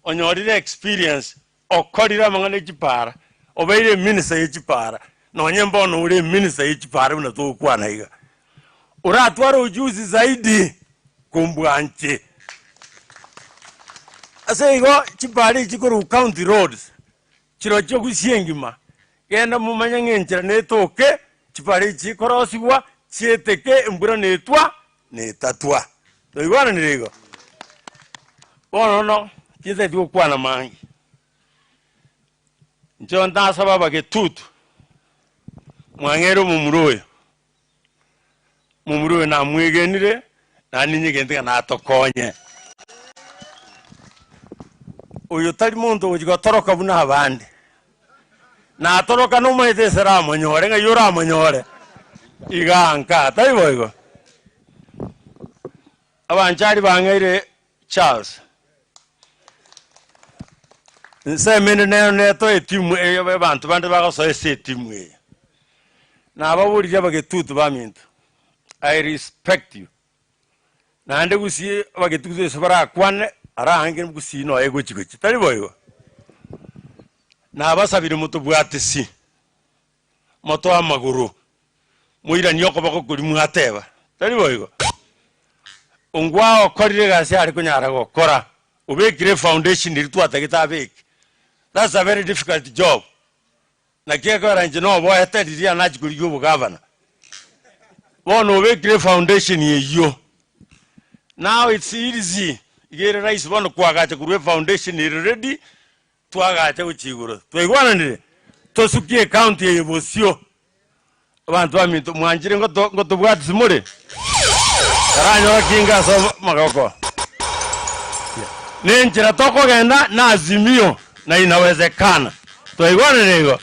Speaker 21: onyorire experience okorire amang'ana e chipara, obeire eminister ye chipara, nonye mbono ore eminister ye chipara buna togokwana iga, oratware ujuzi zaidi kombwanche. Ase igo chipara echi korwa county roads, chirochio gusii engima, genda momanye ng'a enchera netoke, chipara echi chikorosigwa, chieteke, embura netwa, netatwa. Twaigwananire igo? Bono bono tintageti gokwana mange, inche ntasaba abagetutu, mwang'ere omomura oyo, momura oyo namwegenire, naende ninyegente ng'a natokonye. Oyo tari monto ogochia gotoroka buna abande, natoroka nomanyete ase oramonyore ng'ai oramonyore, iga nka, tari boigo? Abanchari bang'eire Charles, ensemo ende nero netoe etimu eye abanto bande bagosoa ase etimu eye. Nababoririe abagetutu baminto, I respect you. Naende gusii abagetutu ase barakwane, arange gusii noyo egochi gochia, tari boigo? Nabasabire motobwatisi, motoe amagoro, moiranie okoboko koria mwateba, tari boigo? Ongwae okorire egasi are konyara gokora, obekire efoundation eria twatagete abeke, that's a very difficult job. Naki ekogera inche noboete riria nachia korigia obogavana, bono obekire efoundation eyio, now it's easy, iga ere rahisi bono koagacha korwa efoundation ere ready, Twagacha gochia igoro, twaigwananire, tosukie ecounty eye bosio. Abanto baminto, mwanchire ngoto ngotobwatisi more? Taranyora kinga ase amagoko. Nenchera tokogenda na azimio na inawezekana. Twaigwananire igo?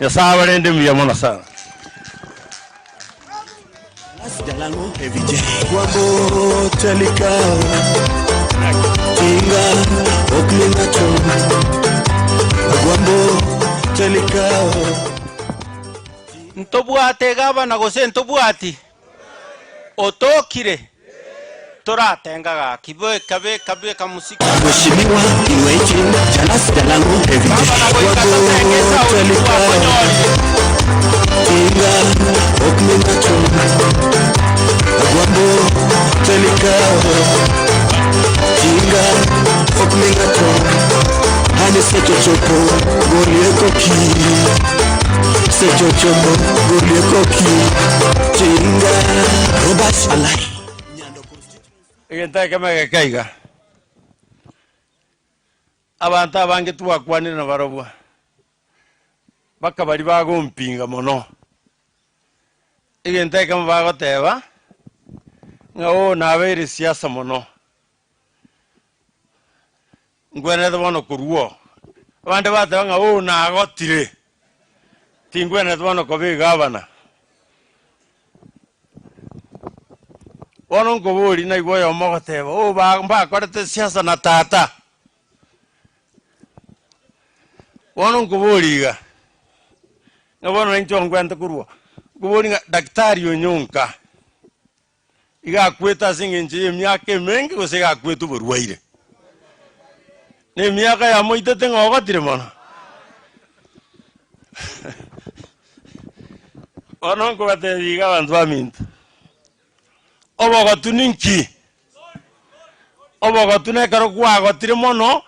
Speaker 21: Nyasae abarende mbuya mono sana.
Speaker 12: Ntobwate egavana gose ntobwati? Otokire? Toratenga gaki, beka beka beka mosiki.
Speaker 10: Mheshimiwa Kiwete Jalas Jalango
Speaker 12: Gavana goika totenge esauti twakonyorire.
Speaker 10: Tinga ok mi ng'ato Agwambo telikao Tinga ok mi ng'ato Hani sechochopo golie koki Sechochopo golie koki Tinga Robert Alai
Speaker 21: Egento ekemo egeke iga, abanto abange twakwanire nabarobwo, mpaka baria bagompinga mono. Egento ekemo bagoteba, ng'a oo nabeire siasa mono, Ngwenerete bono korwa oo. Abande bateba ng'a oo nagotire, tingwenerete bono koba egavana. Bono nkoboria naigwe oyomo ogoteba, oo ba mbakorete siasa na tata. Bono nkoboria iga, ng'a bono nainche ongwente korwa oo, nkoboria ng'a daktari onyonka. Iga akwete ase engencho y'emiaka emenge, gose iga akwete oborwaire? Nemiaka yamoitete ng'a ogotire mono? Bono nkobatebia iga abanto baminto, obogotu ninki? Obogotu nekero kwagotire mono,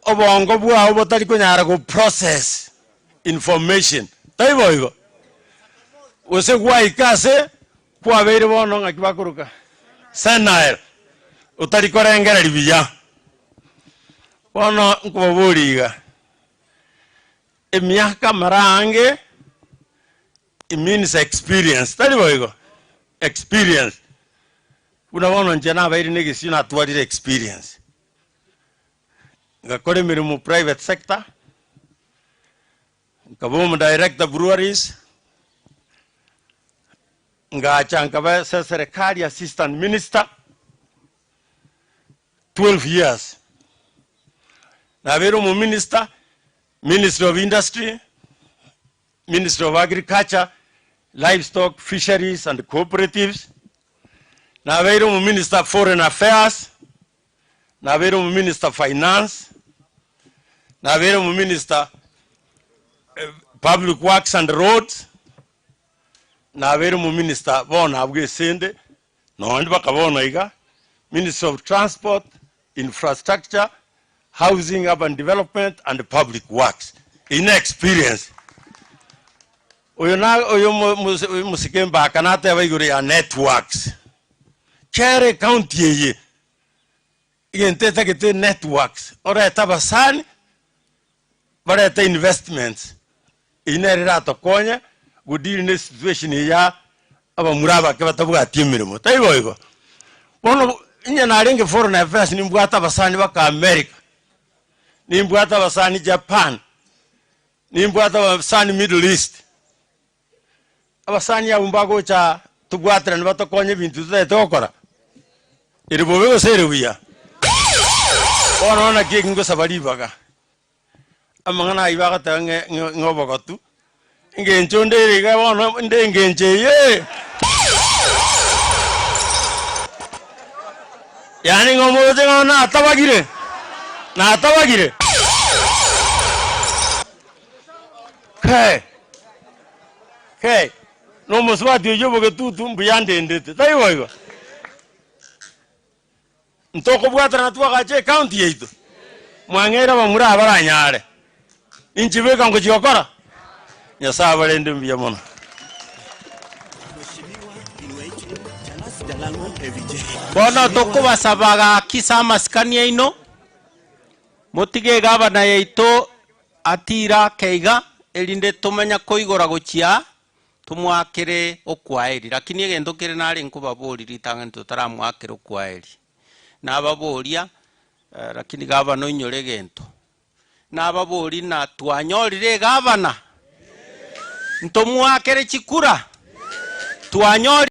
Speaker 21: obongo bwao botari konyara go process information, taibo igo? Gose gwaika ase Kwabeire bono ng'aki bakoroka senile, otari korengereria buya. Bono nkobaboria iga, emiaka mara aange it means experience, tari boigo? Experience. Buna bono inche nabeire na egesio natwarire experience. Ngakora emeremo private sector, nkaba omo director breweries, ngacha nkaba ase eserekari assistant minister 12 years. Nabeire omominister, ministry of industry, ministry of agriculture, livestock, fisheries and cooperatives, nabeire omominister foreign affairs, Nabeire omominister finance, nabeire omominister public works and roads, nabeire omominister bono abwo esende, nonye mpaka bono iga, ministry of transport, infrastructure, housing, urban development and public works. Eyio ne experience. Oyo na oyo omosike mbaka nateba igoro ya networks. Kera ecounty eye egento etagete networks, orete abasani barete investments, eyio nere eratokonye go deal ne situation eye ya abamura abake batabwati emeremo, taibo igo? Bono onye narenge foreign affairs nimbwate abasani baka America, nimbwate abasani Japan, nimbwate abasani Middle East. Abasani abwo mbagocha tobwaterane batokonye ebinto totagete gokora, ere bobe gose ere buya. Bono naki eki ngosaba ribaga, amang'ana ayio bagoteba ng'a ng'a obogotu, engencho nde ere iga bono nde engencho eye. Yaani ng'a omoroche ng'a natabagire, natabagire. Kei, kei, na omosubati oyio obogetutu mbuya andendete, taibo igo? Ntokobwatana twagacha ecounty yaito, mwang'eire abamura aba baranyare, inche beka ngochia gokora? Nyasae abarende mbuya mono.
Speaker 12: Bono tokobasaba gaki ase amasikani aino, motige egavana yaito Atiira ake iga, erinde tomenya koigora gochia aa, tomoakere okwaeri. Lakini egento kere nare nkobaboria ritang'ani totaramoakera okwaeri. Nababoria, lakini gavana oinyore egento. Nababoria na twanyorire egavana? Ntomoakere chikura? Twanyorire.